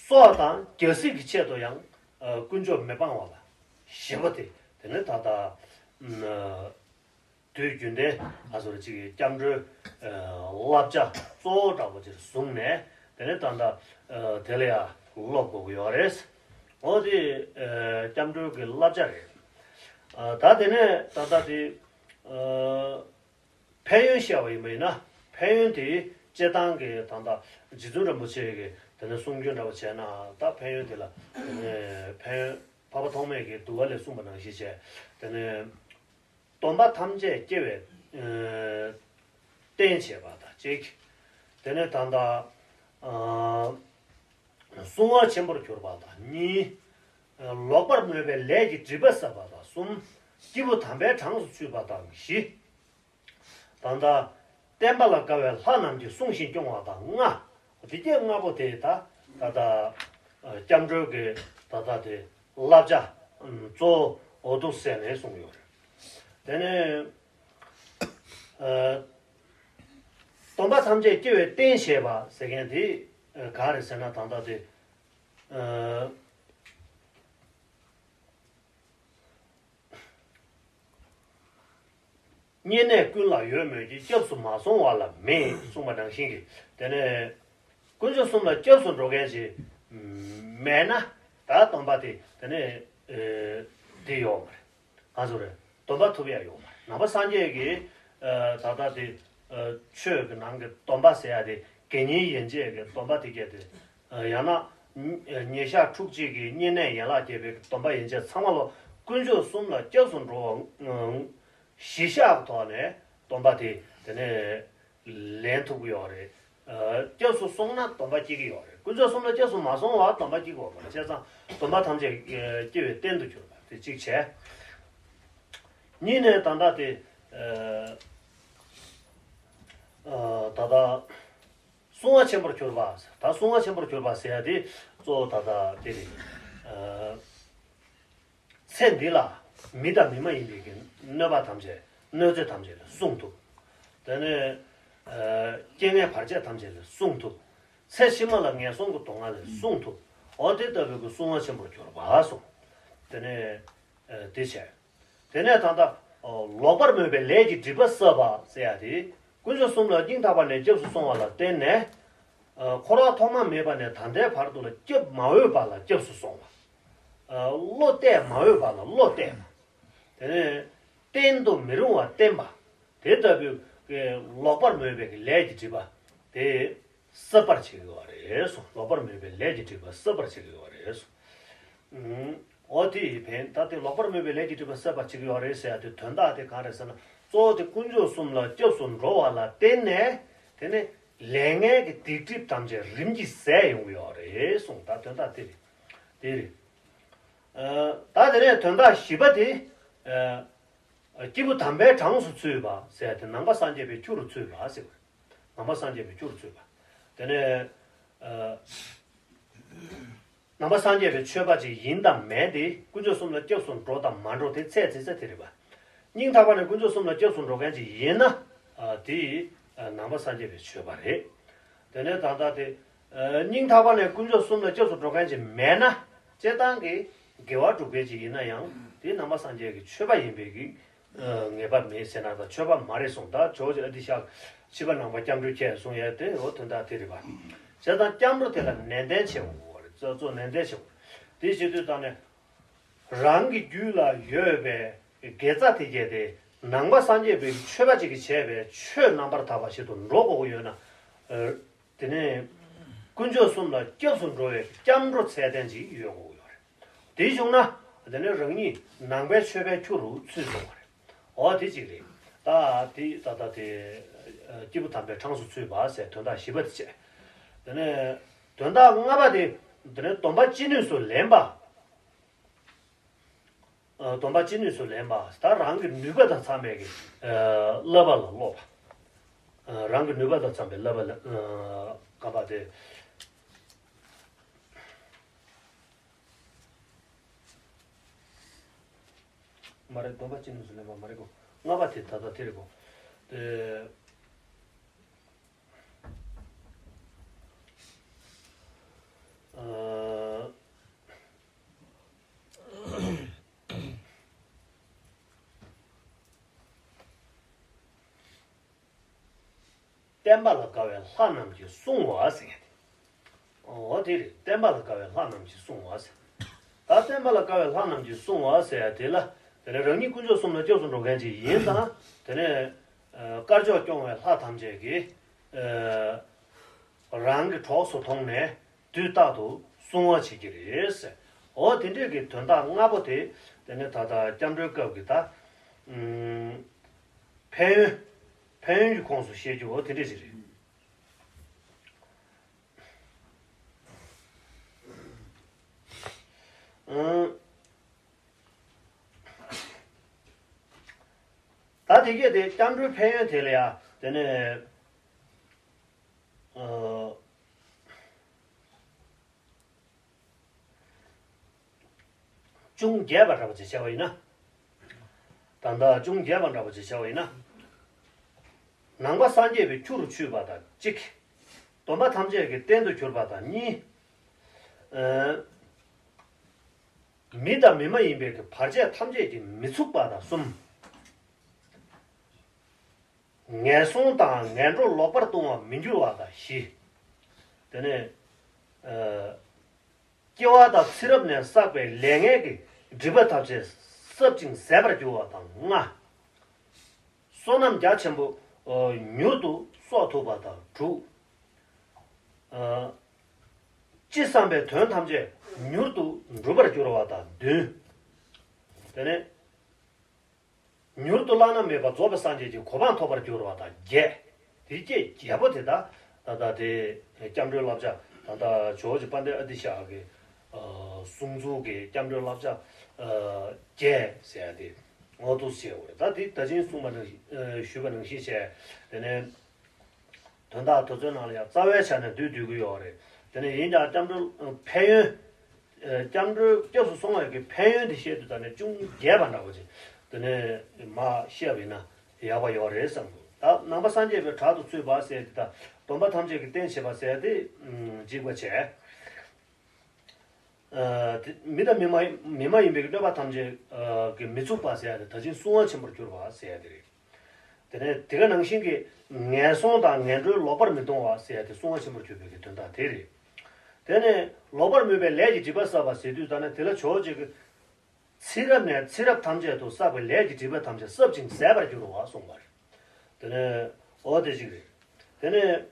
སྲོག་དང་རྒྱལ་སྲིད་ཀྱི་ཆེད་དུ་ཡང་ཨ་དཀོན་མཆོག་མི་སྤང་བ་ལ་བཞི་པོ་དེ། དེ་ནས་ད་ལྟ་ཨ་དུས་རྒྱུན་ལྡན་ང་ཚོར་གཅིག་གི་སྐྱབས་འགྲོའི་ཨ་བསླབ་བྱ་གཙོ་བོ་འདྲ་པོ་ཅིག་བཟུང་ནས། དེ་ནས་ད་ལྟ་ཨ་དེ་ལ་ཡང་སློབ་དགོས་ཀྱི་ཡོད་རེད། འོ་དེ་ཨ་སྐྱབས་འགྲོའི་གི་བསླབ་བྱ་རེད། ཨ་ད་དེ་ནས་ད་ལྟ་དེ་ཨ་ཕན་ཡོན་བཤད་པ་ཡིན་པ་ཡིན་ན། ཕན་ཡོན་དེ་སྤྱིར་བཏང་གི་ད་ལྟ་རྗེ་བཙུན་རིན་པོ་ཆེ་གི་དེ་ནས་གསུང་རྒྱུན་འདྲ་པོ་བྱས་ན། ད་ཕན་ཡོན་དེ་ལ་དེ་ནས་ཕན་ཡོན་འཕགས་པ་ཐོགས་མེད་ཀྱིས་འདུལ་བ་ལས་གསུངས་པ་ནང་བཞིན་བྱས། དེ་ནས་སྡོམ་པ་ཐམས་ཅད་སྐྱེ་བའི་ཨ་རྟེན་བྱེད་པ་དང་གཅིག། དེ་ནས་ད་ལྟ་ཨ་སྲུང་བ་ཆེན་པོར་གྱུར་པ་དང་གཉིས། ཨ་ལོག་པར་སྨོད་པའི་ལས་ཀྱི་སྒྲིབ་པ་བསལ་བ་དང་གསུམ། སྐྱེས་བུ་དམ་པའི་གྲངས་སུ་ཆུད་པ་དང་བཞི། ད་ལྟ་བསྟན་པ་ལ་དགའ་བའི་ལྷ་རྣམས་ཀྱིས་བསྲུང་ཞིང་སྐྱོང་བ་དང་ལྔ། དེ་གྱད་ལྔ་པོ་དེ་ད་ད་ལྟ་ཨ་སྐྱབས་འགྲོའི་གི་ད་ལྟ་དེ་བསླབ་བྱ་ཨམ་གཙོ་བོ་འོ་འདུག་ཟེར་ནས་གསུངས་ཡོད་རེད། དེ་ནས་ཨ་སྡོམ་པ་ཐམས་ཅད་སྐྱེ་བའི་རྟེན་བྱེད་པ་ཟེར་མཁན་དེ་ཨ་ག་རེ་ཟེར་ན། ད་ལྟ་དེ་ཨ་བསྙེན་གནས་ཀུན་ལ་ཡོད་མོད་ཀྱི། སྐྱབས་སུ་མ་སོང་བ་ལ་མེད་གསུངས་པ་ནང་བཞིན་གྱི། དེ་ནས་དཀོན་མཆོག་གསུམ་ལ་སྐྱབས་སུ་འགྲོ་མཁན་ཞིག་མེད་ན། ད་སྡོམ་པ་དེ་དེ་ནས་ཨེ་དེ་ཡོད་མ་རེད། ག་ཚོད་རེད། སྡོམ་པ་ཐོབ་ཡ་ཡོད་མ་རེད། ནང་པ་སངས་རྒྱས་ཀྱི་ཨ་ད་ལྟ་དེ་ཨ་ཆོས་ཀྱི་ནང་གི་སྡོམ་པ་ཟེར་ཡ་དེ། དགེ་བསྙེན་ཡན་ཆད་ཀྱི་སྡོམ་པ་དེ་གྱད་དེ། ཨ་ཡང་ན་ཉི་ཉིན་ཞག་ཕྲུགས་གཅིག་གི་བསྙེན་གནས་ཡན་ལག་བརྒྱད་པའི་སྡོམ་པ་ཡན་ཆད་ཚང་མ་ལོ་དཀོན་མཆོག་གསུམ་ལ་སྐྱབས་སུ་འགྲོ་བ་ཨ་གཞི་བཞག་གི་ཐོག་ནས་སྡོམ་པ་དེ་དེ་ནས་ལེན་ཐུབ་ཀྱི་ཡོད་རེད། ཨ་སྐྱབས་སུ་སོང་ན་སྡོམ་པ་སྐྱེ་གི་ཡོད་རེད། དཀོན་མཆོག་གསུམ་ལ་སྐྱབས་སུ་མ་སོང་བར་སྡོམ་པ་སྐྱེ་གི་ཡོད་མ་རེད། བྱས་ཙང་སྡོམ་པ་ཐམས་ཅད་ཨ་སྐྱེ་བའི་རྟེན་དུ་གྱུར་པ་དེ་གཅིག་བྱས། གཉིས་ནས་ད་ལྟ་དེ་ཨ་ཨ་ད་ལྟ་བསྲུང་བ་ཆེན་པོར་གྱུར་པ། ད་བསྲུང་བ་ཆེན་པོར་གྱུར་པ་ཟེར་ཡ་དེ་གཙོ་བོ་ད་ལྟ་དེ་རེད། ཨ་ཚེ་འདི་ལ་མི་དང་མི་མ་ཡིན་པའི་གི་གནོད་པ་ཐམས་ཅད་གནོད་འཚེ་ཐམས་ཅད་ལས་སྲུང་ཐུབ། དེ་ནས་ཨ་རྐྱེན་ངན་བར་ཆད་ཐམས་ཅད་ལས་སྲུང་ཐུབ། ཚེ་ཕྱི་མ་ལ་ངན་སོང་གི་སྡུག་བསྔལ་ལས་སྲུང་ཐུབ། འོ་དེ་ལྟ་བུའི་གི་བསྲུང་བ་ཆེན་པོར་གྱུར་པ་གསུངས། དེ་ནས་ཨ་དེ་བྱས། དེ་ནས་ད་ལྟ་ཨ་ལོག་པར་མོས་པའི་ལས་ཀྱི་སྒྲིབ་པ་བསྲབས་པ་ཟེར་ཡ་དེ། དཀོན་མཆོག་གསུམ་ལ་སྙིང་ཐག་པ་ནས་སྐྱབས་སུ་སོང་བ་ལ་བརྟེན་ནས། ཨ་འཁོར་བ་ཐོག་མ་མེད་པ་ནས་ད་ལྟའི་བར་དུ་ལ་སྐྱབས་མ་འོས་པ་ལ་སྐྱབས་སུ་སོང་བ། ཨ་བློ་གཏད་མ་འོས་པ་ལ་བློ་གཏད་པ། དེ་ནས་བསྟེན་དུ་མི་རུང་བ་བསྟེན་པ། དེ་ལྟ་བུའི་ལོག་པར་མོས་པའི་ལས་ཀྱི་སྒྲིབ་པ་དེ་བསྲབ་པར་བྱེད་ཀྱི་ཡོད་རེད་གསུངས། ལོག་པར་མོས་པའི་ལས་ཀྱི་སྒྲིབ་པ་བསྲབ་པར་བྱེད་ཀྱི་ཡོད་རེད་གསུངས། ཨུམ། འོ་དེ་ཡི་ཕན་ད་དེ་ལོག་པར་མོས་པའི་ལས་ཀྱི་སྒྲིབ་པ་བསྲབ་པར་བྱེད་ཀྱི་ཡོད་རེད་ཟེར་ཡ་དེ་དོན་དག་དེ་གང་རེད་ཟེར་ན། གཙོ་བོ་དེ་དཀོན་མཆོག་གསུམ་ལ་སྐྱབས་སུ་འགྲོ་བ་ལ་བརྟེན་ནས། དེ་ནས་ལས་ངན་གྱི་སྡིག་སྒྲིབ་ཐམས་ཅད་རིམ་གྱིས་ཟད་ཡོང་གི་ཡོད་རེད་གསུངས། ད་དོན་དག་དེ་རེད། དེ་རེད། ཨ་ད་དེ་ནས་དོན་དག་བཞི་པ་དེ། ཨ་སྐྱེས་བུ་དམ་པའི་གྲངས་སུ་ཚུད་པ་ཟེར་ཏེ་ནང་པ་སངས་རྒྱས་པའི་ཆོས་སུ་ཚུད་པ་ཟེར་བ། ནང་པ་སངས་རྒྱས་པའི་ཆོས་སུ་ཚུད་པ། དེ་ནས་ཨ་ནང་པ་སངས་རྒྱས་པའི་ཆོས་པ་ཅིག་ཡིན་དང་མེད་དེ། དཀོན་མཆོག་གསུམ་ལ་སྐྱབས་སུ་འགྲོ་དང་མ་འགྲོ་དེ་ཚད་ཚིག་ཚད་དེ་རེད་པ། སྙིང་ཐག་པ་ནས་དཀོན་མཆོག་གསུམ་ལ་སྐྱབས་སུ་འགྲོ་མཁན་ཅིག་ཡིན་ན། ཨ་དེ་ཨ་ནང་པ་སངས་རྒྱས་པའི་ཆོས་པ་རེད། དེ་ནས་ད་ལྟ་དེ་ཨ་སྙིང་ཐག་པ་ནས་དཀོན་མཆོག་གསུམ་ལ་སྐྱབས་སུ་འགྲོ་མཁན་ཅིག་མེད་ན། སྤྱིར་བཏང་གི་དགེ་བ་སྒྲུབ་མཁན་ཅིག་ཡིན་ན་ཡང་དེ་ནང་པ་སངས་རྒྱས་ཀྱི་ཆོས་པ་ཡིན་པའི་གི་ཨ་ངེས་པ་མེད་ཟེར་ན་ད་ཆོས་པ་མ་རེད་གསུངས། ད་ཇོ་བོ་རྗེ་ཨ་ཏི་ཤ་ཕྱི་པ་ནང་པ་སྐྱབས་འགྲོའི་ཁྱད་གསུང་ཡས་དེ་འོ་དོན་དག་དེ་རེད་པ། བྱས་ཙང་སྐྱབས་འགྲོ་དེ་ལ་ནན་ཏན་བྱེད་དགོས་རེད། གཙོ་གཙོ་ནན་ཏན་བྱེད་དགོས། དེ་བྱེད་དུས་ད་ནས་རང་གི་རྒྱུད་ལ་ཡོད་པའི་དགེ་རྩ་དེ་གས་དེ་ནང་པ་སངས་རྒྱས་པའི་ཆོས་པ་ཅིག་གིས་བྱས་པའི་ཆོས་རྣམ་པར་དག་པ་ཞིག་ཏུ་འགྲོ་དགོས་ཀྱི་ཡོད་ན། ཨ་དེ་ནས་དཀོན་མཆོག་གསུམ་ལ་སྐྱབས་སུ་འགྲོ་བའི་སྐྱབས་འགྲོ་ཚད་ལྡན་ཅིག་ཡོད་དགོས་ཀྱི་ཡོད་རེད། དེ་བྱུང་ན་དེ་ནས་རང་ཉིད་ནང་པའི་ཆོས་པའི་ཁྱུ་རུ་ཚུད་སོང་བ་རེད། འོ་དེ་གཅིག་རེད། ད་དེ་ད་ལྟ་དེ་སྐྱེས་བུ་དམ་པའི་གྲངས་སུ་ཚུད་པ་ཟེར་དོན་དག་བཞི་པ་དེ་བྱས། དེ་ནས་དོན་དག་ལྔ་པ་དེ། དེ་ནས་སྡོམ་པ་ཅི་ནུས་སུ་ལེན་པ། ཨ་སྡོམ་པ་ཅི་ནུས་སུ་ལེན་པ། ད་རང་གི་ནུས་པ་དང་འཚམ་པའི་གི་ཨ་བསླབ་པ་ལ་སློབ་པ། ཨ་རང་གི་ནུས་པ་དང་འཚམ་པའི་བསླབ་པ་ལ་ཨ་ག་པ་དེ། མ་རེད། སྡོམ་པ་ཅི་ནུས་སུ་ལེན་པ་མ་རེད་གོ། ལྔ་པ་དེ་ད་ལྟ་དེ་རེད་གོ། དེ། ཨ། བསྟན་པ་ལ་དགའ་བའི་ལྷ་རྣམས་ཀྱིས་བསྲུང་བ་ཟེར་མཁན་དེ། འོ་དེ་རེད། བསྟན་པ་ལ་དགའ་བའི་ལྷ་རྣམས་ཀྱིས་བསྲུང་བ་ཟེར། ད་བསྟན་པ་ལ་དགའ་བའི་ལྷ་རྣམས་ཀྱིས་བསྲུང་བ་ཟེར་ཡ་དེ་ལ། དེ་ནས་རང་ཉིད་དཀོན་མཆོག་གསུམ་ལ་སྐྱབས་སུ་འགྲོ་མཁན་ཅིག་ཡིན་ཙང་། དེ་ནས་ཨ་དཀར་ཕྱོགས་སྐྱོང་བའི་ལྷ་ཐམས་ཅད་ཀྱིས་ཨ་རང་གི་གྲོགས་སུ་མཐོང་ནས་དུས་རྟག་ཏུ་བསྲུང་བ་བྱེད་ཀྱི་རེད་ཟེར། འོ་དེ་འདྲས་ཀྱི་དོན་དག་ལྔ་པོ་དེ། དེ་ནས་ད་ལྟ་སྐྱབས་འགྲོའི་སྐབས་ཀྱི་ད་ཨུམ་ཕན་ཡོན། ཕན་ཡོན་གྱི་ཁོངས་སུ་བཤད་རྒྱུ་འོ་དེ་འདྲས་ཞིག་རེད། ཨང་། ད་དེ་གས་དེ་སྐྱབས་འགྲོའི་ཕན་ཡོན་དེ་ལ་ཡ་དེ་ནས་ཨ། ཅུང་རྒྱས་པ་འདྲ་པོ་ཅིག་བྱས་པ་ཡིན་ན། ད་ལྟ་ཅུང་རྒྱས་པ་འདྲ་པོ་ཅིག་བྱས་པ་ཡིན་ན། ནང་པ་སངས་རྒྱས་པའི་ཆོས་སུ་ཆུད་པ་དང་གཅིག་སྡོམ་པ་ཐམས་ཅད་ཀྱི་རྟེན་དུ་གྱུར་པ་དང་གཉིས། ཨ། མི་དང་མི་མ་ཡིན་པའི་གི་བར་ཆད་ཐམས་ཅད་ཀྱིས་མི་ཚུགས་པ་དང་གསུམ། ངན་སོང་དང་ངན་འགྲོ་ལོག་པར་ལྟུང་བར་མི་འགྱུར་བ་དང་བཞི། དེ་ནས་ཨ། སྐྱེ་བ་དང་ཚེ་རབས་ནས་བསགས་པའི་ལས་ངན་གྱི་སྒྲིབ་པ་ཐམས་ཅད་བསྲབ་ཅིང་ཟད་པར་འགྱུར་བ་དང་ལྔ། བསོད་ནམས་རྒྱ་ཆེན་པོ་མྱུར་དུ་གསོག་ཐུབ་པ་དང་དྲུག་ཨ། ཅི་བསམ་པའི་དོན་ཐམས་ཅད་མྱུར་དུ་འགྲུབ་པར་འགྱུར་བ་དང་བདུན། དེ་ནས་མྱུར་དུ་བླ་ན་མེད་པ་རྫོགས་པའི་སངས་རྒྱས་ཀྱི་གོ་འཕང་ཐོབ་པར་འགྱུར་བ་དང་བརྒྱད། དེ་བཅས་བརྒྱད་པོ་དེ་དག་ད་ལྟ་དེ་སྐྱབས་འགྲོའི་བསླབ་བྱ། ད་ལྟ་ཇོ་བོ་རྗེ་དཔལ་ལྡན་ཨ་ཏི་ཤ་གི་ཨ་གསུང་ཚུལ་གྱི་སྐྱབས་འགྲོའི་བསླབ་བྱ་ཨ་བརྒྱད་ཟེར་ཡ་དེ། འོ་འདུག་སེ་བྱས་ཡོད་རེད། ད་དེ་ད་ཅིང་གསུངས་པ་ནང་བཞིན་ཞུས་པ་ནང་བཞིན་བྱས། དེ་ནས་དོན་དག་དེ་ཚོའི་ནང་ལ་ཡང་རྩ་བའི་ཆ་ནས་འདུས་སྡོད་ཀྱི་ཡོད་རེད། དེ་ནས་ཡིན་ཀྱང་སྐྱབས་འགྲོ་ཕན་ཡོན། སྐྱབས་འགྲོའི་སྐྱབས་སུ་སོང་བའི་གི་ཕན་ཡོན་དེ་བཤད་དུས་ད་ནས་ཅུང་རྒྱས་པ་འདྲ་བོ་ཅིག་དེ་ནས་མ་བཤད་པ་ཡིན་ན་ཡག་པ་ཡོད་རེད་བསམ་གྱི་འདུག་ད་ནང་པ་སངས་རྒྱས་པའི་གྲལ་དུ་ཚུད་པ་ཟེར་དེ་དང་སྡོམ་པ་ཐམས་ཅད་ཀྱི་རྟེན་བྱེད་པ་ཟེར་དེ་གཅིག་པ་བྱས། ཨ་དེ་མི་དང་མི་མ་མི་མ་ཡིན་པའི་གནོད་པ་ཐམས་ཅད་ཨ་གིས་མི་ཚུགས་པ་ཟེར་ཡ་དེ་ད་ཅིང་བསྲུང་བ་ཆེན་པོར་གྱུར་པ་ཟེར་ཡ་དེ་རེད། དེ་ནས་དེ་ག་ནང་བཞིན་གྱི་ངན་སོང་དང་ངན་འགྲོའི་ལོག་པར་མི་ལྟུང་བ་ཟེར་ཡ་དེ་བསྲུང་བ་ཆེན་པོར་གྱུར་པའི་གི་དོན་དག་དེ་རེད། དེ་ནས་ལོག་པར་མོས་པའི་ལས་ཀྱི་སྒྲིབ་པ་བསྲབ་པ་ཟེར་དུས་ད་ནི་དེ་ལ་ཇོ་བོ་རྗེ་གིས་ཚེ་རབས་ནས་ཚེ་རབས་ཐམས་ཅད་དུ་བསགས་པའི་ལས་ཀྱི་སྒྲིབ་པ་ཐམས་ཅད་བསྲབ་ཅིང་ཟད་པར་འགྱུར་རོ་གསུངས་པ་རེད། དེ་ནས་འོ་དེ་གཅིག་རེད། དེ་ནས་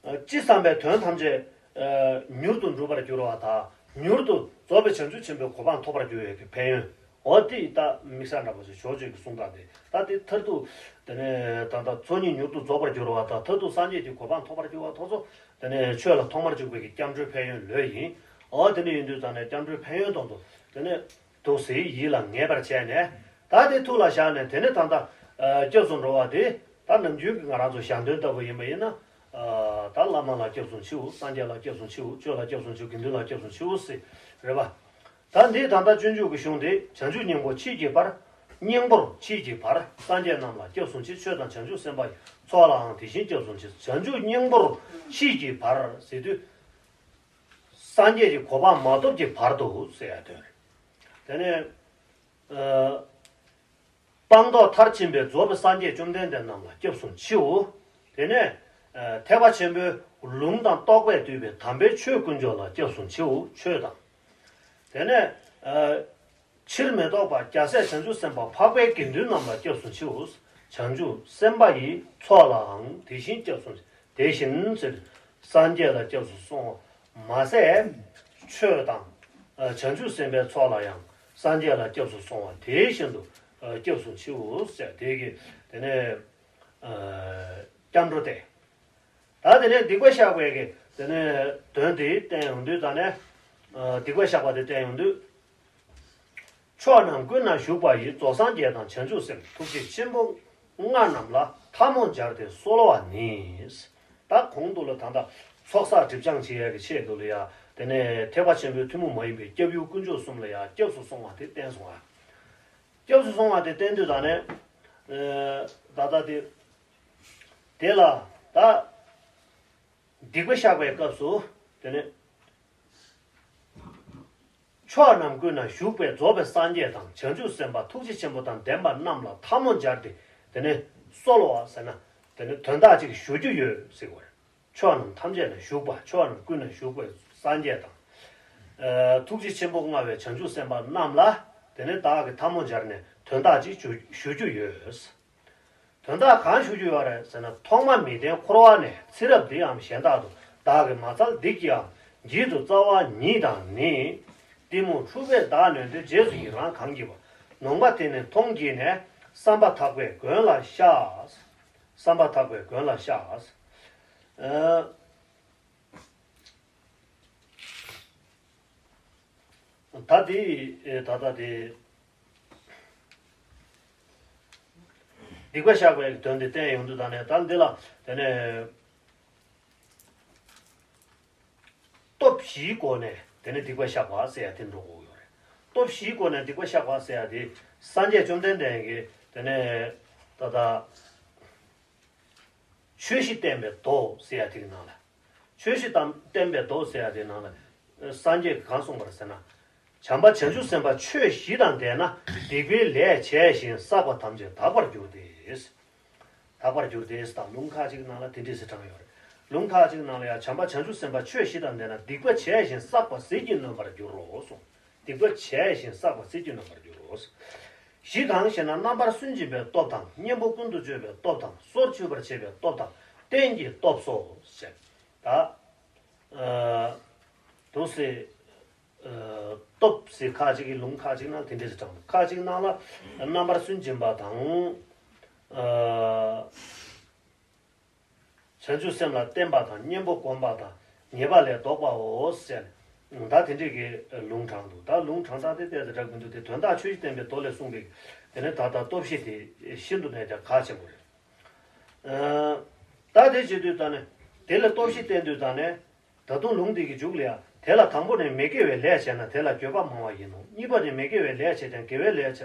ཨ་ཅི་བསམ་པའི་དོན་ཐམས་ཅད་ཨ་མྱུར་དུ་འགྲུབ་པར་འགྱུར་བ་དང་མྱུར་དུ་རྫོགས་པའི་བྱང་ཆུབ་ཆེན་པོའི་གོ་འཕང་ཐོབ་པར་འགྱུར་བའི་གི་ཕན་ཡོན། འོ་དེ་ད་དམིགས་བསལ་འདྲ་པོ་ཞིག་ཇོ་བོ་རྗེ་གི་གསུང་སྟངས་དེ་ད་དེ་མཐར་ཐུག་དེ་ནས་ད་ལྟ་ཚོགས་གཉིས་མྱུར་དུ་རྫོགས་པར་འགྱུར་བ་དང་མཐར་ཐུག་སངས་རྒྱས་ཀྱི་གོ་འཕང་ཐོབ་པར་འགྱུར་བ་ཐོག་ཚོ་དེ་ནས་ཆོས་ལ་ཐོག་མར་འཇུག་པའི་གི་སྐྱབས་འགྲོའི་ཕན་ཡོན་ལོས་ཡིན། འོ་དེ་འདྲ་ཡིན་དུས་ཙང་ནས་སྐྱབས་འགྲོའི་ཕན་ཡོན་དང་དུ་དེ་ནས་འདུག་སེ་ཡིད་ལ་ངེས་པར་བྱས་ནས། ད་དེ་ཐུགས་ལ་བཞག་ནས་དེ་ནས་ད་ལྟ་ཨ་སྐྱབས་སུ་འགྲོ་བ་དེ་ད་ནམ་རྒྱུན་གྱི་ང་རང་ཚོ་ཞལ་འདོན་ལྟ་བུ་ཡིན་པ་ཡིན་ན། ཨ་ད་བླ་མ་ལ་སྐྱབས་སུ་མཆིའོ། སངས་རྒྱས་ལ་སྐྱབས་སུ་མཆིའོ། ཆོས་ལ་སྐྱབས་སུ་མཆིའོ། དགེ་འདུན་ལ་སྐྱབས་སུ་མཆིའོ་ཟེར་རེད་པ། ད་འདི་ད་ལྟ་སྤྱོད་འཇུག་གི་གཞུང་དེ། བྱང་ཆུབ་སྙིང་པོ་མཆིས་ཀྱི་བར། སྙིང་པོར་མཆིས་ཀྱི་བར། སངས་རྒྱས་རྣམས་ལ་སྐྱབས་སུ་མཆི། ཆོས་དང་བྱང་ཆུབ་སེམས་དཔའི། ཚོགས་ལའང་དེ་བཞིན་སྐྱབས་སུ་མཆི། བྱང་ཆུབ་སྙིང་པོར་མཆིས་ཀྱི་བར་ཟེར་དུས། སངས་རྒྱས་ཀྱི་གོ་འཕང་མ་ཐོབ་ཀྱི་བར་དུ་ཟེར་ཡ་དོན་རེད། དེ་ནས་ཨ་སྤངས་རྟོགས་མཐར་ཕྱིན་པའི་རྫོགས་པའི་སངས་རྒྱས་བཅོམ་ལྡན་འདས་རྣམས་ལ་སྐྱབས་སུ་མཆིའོ། དེ་ནས་ཨ་ཐེག་པ་ཆེན་པོའི་ལུང་དང་རྟོགས་པས་བསྡུས་པའི་དམ་པའི་ཆོས་དཀོན་མཆོག་ལ་སྐྱབས་སུ་མཆིའོ། ཆོས་དང་། དེ་ནས་ཨ་ཕྱིར་མི་ལྡོག་པ་རྒྱལ་སྲས་བྱང་ཆུབ་སེམས་དཔའ་འཕགས་པའི་དགེ་འདུན་རྣམས་ལ་སྐྱབས་སུ་མཆིའོ། བྱང་ཆུབ་སེམས་དཔའ་ཡི། ཚོགས་ལའང་དེ་བཞིན་སྐྱབས་སུ་མཆི། དེ་བཞིན་ཟེར། སངས་རྒྱས་ལ་སྐྱབས་སུ་སོང་བ་མ་ཟད། ཆོས་དང་། ཨ་བྱང་ཆུབ་སེམས་དཔའི་ཚོགས་ལ་ཡང་སངས་རྒྱས་ལ་སྐྱབས་སུ་སོང་བ་དེ་བཞིན་དུ་ཨ་སྐྱབས་སུ་མཆིའོ་ཟེར། དེ་གི་དེ་ནས་ཨ་སྐྱབས་འགྲོ་སྟེ། ད་དེ་ནས་སྡིག་པ་བཤགས་པའི་གི་དེ་ནས་དོན་དེ་བསྟན་ཡོང་དུས་ད་ནས་ཨ་སྡིག་པ་བཤགས་པ་དེ་བསྟན་ཡོང་དུས། ཕྱོགས་རྣམས་ཀུན་ན་བཞུགས་པ་ཡི། རྫོགས་སངས་རྒྱས་དང་བྱང་ཆུབ་སེམས། ཐུགས་རྗེ་ཆེན་པོ་ལྔ་རྣམས་ལ། ཐལ་མོ་སྦྱར་ཏེ་གསོལ་བ་ནི། ད་གོང་དུ་ལ་ད་ལྟ་ཚོགས་བསགས་སྒྲིབ་སྦྱང་བྱེད་ཡ་གི་ཆེད་དུ་ལ་ཡ། དེ་ནས་ཐེག་པ་ཆེན་པོའི་ཐུན་མོང་མ་ཡིན་པའི་སྐྱབས་ཡུལ་དཀོན་མཆོག་གསུམ་ལ་ཡ་སྐྱབས་སུ་སོང་བ་དེ་བསྟན་སོང་བ། སྐྱབས་སུ་སོང་བ་དེ་བསྟན་དུས་ད་ནས་ཨ་ད་ལྟ་དེ་དེ་ལ་ད་སྡིག་པ་བཤགས་པའི་སྐབས་སུ་དེ་ནས། ཕྱོགས་རྣམས་ཀུན་ན་བཞུགས་པའི་རྫོགས་པའི་སངས་རྒྱས་དང་བྱང་ཆུབ་སེམས་དཔའ་ཐུགས་རྗེ་ཆེན་པོ་དང་ལྡན་པ་རྣམས་ལ་ཐལ་མོ་སྦྱར་ཏེ་དེ་ནས་གསོལ་བ་ཟེར་ན་དེ་ནས་དོན་དག་ཅིག་ཞུ་རྒྱུ་ཡོད་ཟེར་བ་རེད། ཕྱོགས་རྣམས་ཐམས་ཅད་ན་བཞུགས་པ། ཕྱོགས་རྣམས་ཀུན་ན་བཞུགས་པའི་སངས་རྒྱས་དང་། ཨ་ཐུགས་རྗེ་ཆེན་པོ་མངའ་བའི་བྱང་ཆུབ་སེམས་དཔའ་རྣམས་ལ་དེ་ནས་བདག་གིས་ཐལ་མོ་སྦྱར་ནས་དོན་དག་ཅིག་ཞུ་ཞུ་རྒྱུ་ཡོད། དོན་དག་གང་ཞུ་རྒྱུ་ཡོད་རེད་ཟེར་ན། ཐོག་མ་མི་ལྡན་འཁོར་བ་ནས། ཚེ་རབས་འདིའམ་གཞན་དག་ཏུ། བདག་གིས་མ་ཚར་སྡིག་གིའམ། འཇིག་ཏུ་རྩ་བ་ཉིད་དང་ནི། གཏི་མུག་འཁྲུལ་པས་བདག་ནོན་ཏེ། རྗེས་སུ་ཡི་རང་གང་བགྱིས་པ། ནོངས་པ་དེ་ནི་མཐོང་བགྱིས་ནས། བསམ་པ་ཐག་པས་མགོན་ལ་བཤགས། བསམ་པ་ཐག་པས་མགོན་ལ་བཤགས། ཨ། ད་དེ་ད་ལྟ་དེ་སྡིག་པ་བཤགས་པའི་དོན་དེ་བསྟན་ཡོང་དུས་ད་ནས་ད་འདི་ལ་དེ་ནས་སྟོབས་བཞིའི་སྒོ་ནས་དེ་ནས་སྡིག་པ་བཤགས་པ་ཟེར་ཡ་དེ་འགྲོ་དགོས་ཡོད་རེད། སྟོབས་བཞིའི་སྒོ་ནས་སྡིག་པ་བཤགས་པ་ཟེར་ཡ་དེ་སངས་རྒྱས་བཅོམ་ལྡན་འདས་ཀྱིས་དེ་ནས་ད་ལྟ། ཆོས་བཞི་བསྟན་པའི་མདོ་ཟེར་ཡ་དེའི་ནང་ལ། ཆོས་བཞི་དང་བསྟན་པའི་མདོ་ཟེར་ཡ་དེའི་ནང་ལ། སངས་རྒྱས་ཀྱིས་གང་གསུངས་པ་རེད་ཟེར་ན། བྱམས་པ་བྱང་ཆུབ་སེམས་དཔའ་ཆོས་བཞི་དང་ལྡན་ན། སྡིག་པའི་ལས་བྱས་ཤིང་བསགས་པ་ཐམས་ཅད་དག་པར་འགྱུར་ཏེ། དག་པར་འགྱུར་ཏེ་དང་ལུང་ཁ་ཅིག་ནང་ལ་དེ་འདྲས་སེ་དྲངས་ཡོད་རེད། ལུང་ཁ་ཅིག་ནང་ལ་ཡང་བྱམས་པ་བྱང་ཆུབ་སེམས་དཔའ་ཆོས་བཞི་དང་ལྡན་ན། སྡིག་པ་བྱས་ཤིང་བསགས་པ་ཟིལ་གྱིས་གནོན་པར་འགྱུར་རོ་གསུངས། སྡིག་པ་བྱས་ཤིང་བསགས་པ་ཟིལ་གྱིས་གནོན་པར་འགྱུར་རོ། བཞི་གང་ཞེ་ན། རྣམ་པར་སུན་འབྱིན་པའི་སྟོབས་དང་། གཉེན་པོ་ཀུན་ཏུ་སྤྱོད་པའི་སྟོབས་དང་། སོར་ཆུད་པར་བྱེད་པའི་སྟོབས་དང་། རྟེན་གྱི་སྟོབས་སོ་ཞེས། ད་ཨ་འདུག་སེ་ཨ་སྟོབས་ཟེར་ཁ་ཅིག་གི་ལུང་ཁ་ཅིག་ནང་དེ་འདྲས་སེ་དྲངས་འདུག་ཁ་ཅིག་ནང་ལ་རྣམ་པར་སུན་འབྱིན་པ་དང་། ཨ། བྱང་ཆུབ་སེམས་ལ་བརྟེན་པ་དང་། གཉེན་པོ་བསྒོམ་པ་དང་། ཉེས་པ་ལས་ལྡོག་པའོ་ཟེར། ད་དེ་འདྲས་ཀྱི་ལུང་དྲངས་འདུག་ད་ལུང་དྲངས་སྟངས་དེ་ཏོག་ཙམ་འདྲ་གི་འདུག་དེ་དོན་དག་ཆོས་བཞི་བསྟན་པའི་མདོ་ལས་གསུངས་པའི་ དེ་ནས་ད་ལྟ་སྟོབས་བཞི་དེ་ཤིན་ཏུ་ནས་ཀྱང་གལ་ཆེན་པོ་རེད། ཨ། ད་དེ་བྱེད་དུས་ད་ནི་དེ་ལ་སྟོབས་བཞི་བསྟན་དུས་ད་ནི། ད་དུང་ལུང་འདི་གི་མཇུག་ལ་ཡང་དེ་ལ་དང་པོ་ནི་མི་དགེ་བའི་ལས་བྱས་ན་དེ་ལ་འགྱོད་པ་མང་བ་ཡིན་ནོ། གཉིས་པ་ནི་མི་དགེ་བའི་ལས་བྱས་ཀྱང་དགེ་བའི་ལས་བྱས་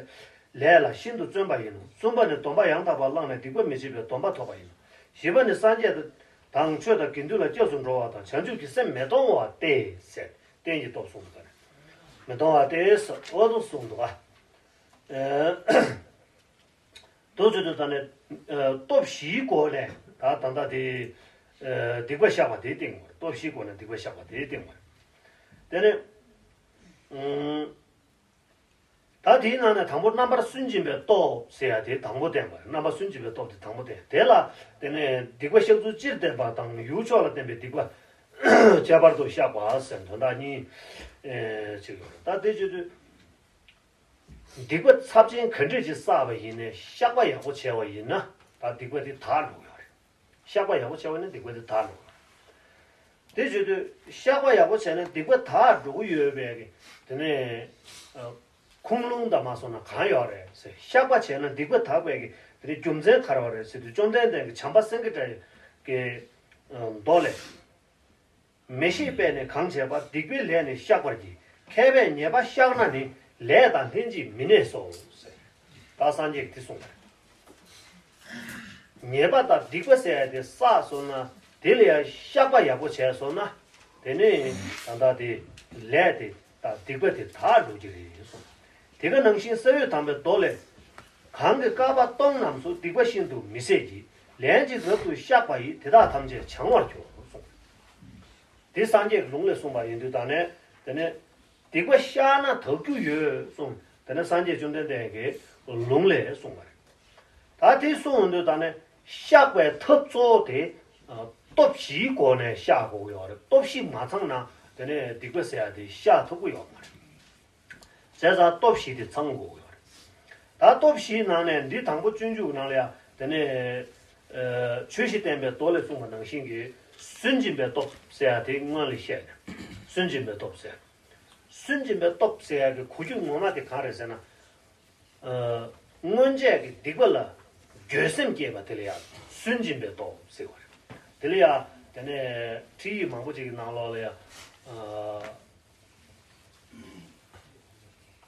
ལས་ལ་ཤིན་ཏུ་བརྩོན་པ་ཡིན་ནོ། གསུམ་པ་ནི་སྡོམ་པ་ཡང་དག་པར་བླངས་ནས་སྡིག་པ་མི་བྱེད་པའི་སྡོམ་པ་ཐོབ་པ་ཡིན་ནོ། བཞི་པ་ནི་སངས་རྒྱས་དང་ཆོས་དང་དགེ་འདུན་ལ་སྐྱབས་སུ་འགྲོ་བ་དང་བྱང་ཆུབ་ཀྱི་སེམས་མི་གཏོང་བ་སྟེ་ཟེར། རྟེན་གྱི་སྟོབས་གསུངས་འདུག་ག། མི་གཏོང་བ་སྟེ་ཟེར་འོ་དུ་གསུངས་འདུག་ག། ཨེ། དོ་ཚོད་དུ་ད་ནས་ཨ་སྟོབས་བཞིའི་སྒོ་ནས་ད་ད་ལྟ་དེ་ཨ་སྡིག་པ་བཤགས་པ་དེའི་སྟེང་བར། སྟོབས་བཞིའི་སྒོ་ནས་སྡིག་པ་བཤགས་པ་དེའི་སྟེང་བར། དེ་ནས་ཨུམ། ད་དེའི་ནང་ནས་དང་པོ་རྣམ་པར་སུན་འབྱིན་པའི་སྟོབས་ཟེར་ཡ་དེ་དང་པོ་བསྟན་པ་རེད། རྣམ་པར་སུན་འབྱིན་པའི་སྟོབས་དེ་དང་པོ་བསྟན། དེ་ལ་དེ་ནས་སྡིག་པ་བཤགས་ཚུལ་སྤྱིར་བསྟན་པ་དང་ཡུལ་ཕྱོགས་ལ་བསྟན་པའི་སྡིག་པ་ཁྱད་པར་དུ་བཤགས་པ་ཟེར་དོན་དག་གཉིས་ཨེ་ཅིག་ཡོད་རེད། ད་དེ་བྱེད་དུས། སྡིག་པ་ཚབས་ཆེན་ག་འདྲས་ཅིག་བསགས་པ་ཡིན་ནའི་བཤགས་པ་ཡག་པོ་བྱས་པ་ཡིན་ན་ད་སྡིག་པ་དེ་དག་འགྲོ་གི་ཡོད་རེད། བཤགས་པ་ཡག་པོ་བྱས་པ་ཡིན་ན་སྡིག་པ་དེ་དག་འགྲོ་གི་ཡོད་རེད། དེ་བྱེད་དུས་བཤགས་པ་ཡག་པོ་བྱས་ན་སྡིག་པ་དག་འགྲོ་གི་ཡོད་པའི་གི་དེ་ནས་ཨ་ཁུངས་ལུང་དང་མ་སོང་ན་གང་ཡོད་རེད་ཟེར། བཤགས་པ་བྱས་ན་སྡིག་པ་དག་པའི་གི་དེ་ནས་རྒྱུ་མཚན་ག་རེ་བ་རེད་ཟེར་དུས་བཅོམ་ལྡན་འདས་ཀྱི་བྱམས་པ་སེང་གེ་འདྲ་གི་མདོ་ལས། མི་ཤེས་པས་ནི་གང་བྱས་པ། སྡིག་པའི་ལས་ནི་བཤགས་པར་བགྱི། མཁས་པས་ཉེས་པ་བཤགས་ན་ནི། ལས་དང་ལྷན་ཅིག་མི་གནས་སོ། ཟེར། ད་སངས་རྒྱས་ཀྱིས་དེ་གསུངས་པ་རེད། ཉེས་པ་དང་སྡིག་པ་ཟེར་ཡ་དེ་བསགས་སོང་ན་དེ་ལ་ཡང་བཤགས་པ་ཡག་པོ་བྱས་སོང་ན་དེ་ནི་ད་ལྟ་དེ་ལས་དེ་དང་སྡིག་པ་དེ་དག་འགྲོ་གི་རེད་གསུངས། དེ་ག་ནང་བཞིན་ས་བོན་དམ་པའི་མདོ་ལས། གང་གིས་བསྐལ་པ་སྟོང་རྣམས་སུ། སྡིག་པ་ཤིན་ཏུ་མི་ཟད་ཀྱི། ལན་ཅིག་རབ་ཏུ་བཤགས་པ་ཡིས། དེ་དག་ཐམས་ཅད་བྱང་བར་འགྱུར་གསུངས། དེ་སངས་རྒྱས་ཀྱི་ལུང་ལས་གསུངས་པ་ཡིན་དུས་ད་ནས་དེ་ནས་སྡིག་པ་བཤགས་ན་དག་རྒྱུ་ཡོད་གསུངས། དེ་ནས་སངས་རྒྱས་བཅོམ་ལྡན་འདས་ཀྱི་ལུང་ལས་གསུངས་པ་རེད། ད་དེ་གསུངས་ཡོང་དུས་ད་ནས་བཤགས་པའི་ཐབས་གཙོ་བོ་དེ་ཨ་སྟོབས་བཞིའི་སྒོ་ནས་བཤགས་དགོས་ཀྱི་ཡོད་རེད། སྟོབས་བཞི་མ་ཚང་ན་དེ་ནས་སྡིག་པ་ཟེར་ཡ་དེ་བཤགས་ཐུབ་ཀྱི་ཡོད་མ་རེད། བྱས་ཙང་སྟོབས་བཞི་དེ་ཚང་དགོས་ཀྱི་ཡོད་རེད། ད་སྟོབས་བཞིའི་ནང་ནས་འདི་དང་པོ་སྤྱོད་འཇུག་ནང་ལ་ཡང་དེ་ནས་ཨ་ཆོས་བཞི་བསྟན་པའི་མདོ་ལས་གསུངས་པ་ནང་བཞིན་གྱི་སུན་འབྱིན་པའི་སྟོབས་ཟེར་ཡ་དེ་སྔོན་ལ་བཤད་ནས་སུན་འབྱིན་པའི་སྟོབས་ཟེར། སུན་འབྱིན་པའི་སྟོབས་ཟེར་ཡ་གི་གོ་རྒྱུ་ངོ་མ་དེ་གང་རེད་ཟེར་ན། ཨ་སྔོན་ཆད་ཀྱི་སྡིག་པ་ལ་འགྱོད་སེམས་སྐྱེས་པ་དེ་ལ་ཡང་སུན་འབྱིན་པའི་སྟོབས་ཟེར་བ་རེད། དེ་ལ་ཡང་དེ་ནས་ཁྲིད་ཡིག་མང་པོ་ཅིག་གི་ནང་ལོགས་ལ་ཡང་ཨ་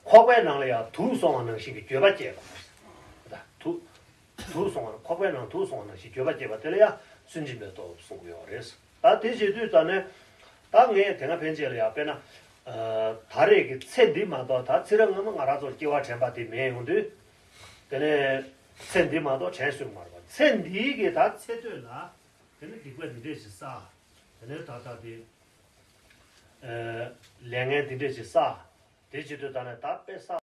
ཁོག་པའི་ནང་ལ་ཡང་དུག་སོང་བ་ནང་བཞིན་གྱི་འགྱོད་པ་སྐྱེས་པ། དུག་དུག་སོང་བ། ཁོག་པའི་ནང་དུག་སོང་བ་ནང་བཞིན་འགྱོད་པ་སྐྱེས་པ་དེ་ལ་ཡང་སུན་འབྱིན་པའི་སྟོབས་གསུངས་ཡོད་རེད། ད་དེ་བྱེད་དུས་ད་ནས་ད་ངས་དེ་སྔ་ཕན་ཆད་ལ་ཡང་དཔེར་ན་ཨ་ད་རེས་ཀྱི་ཚེ་འདི་མ་གཏོགས་ད་ཚེ་རབས་སྔ་མ་ང་རང་ཚོར་སྐྱེ་བ་དྲན་པ་དེ་མེད་ཡོང་དུས་དེ་ནས་ཚེ་འདི་མ་གཏོགས་དྲན་སོང་མ་རེད་པ། ཚེ་འདིའི་གི་ད་ཚེ་སྟོད་ལ་དེ་ནས་སྡིག་པ་འདི་འདྲས་ཞིག་བསགས། དེ་ནས་ད་ལྟ་དེ་ཨ་ལས་ངན་འདི་འདྲས་ཞིག་བསགས། དེ་བྱེད་དུས་ད་ནས་ད་དཔེ་བསགས།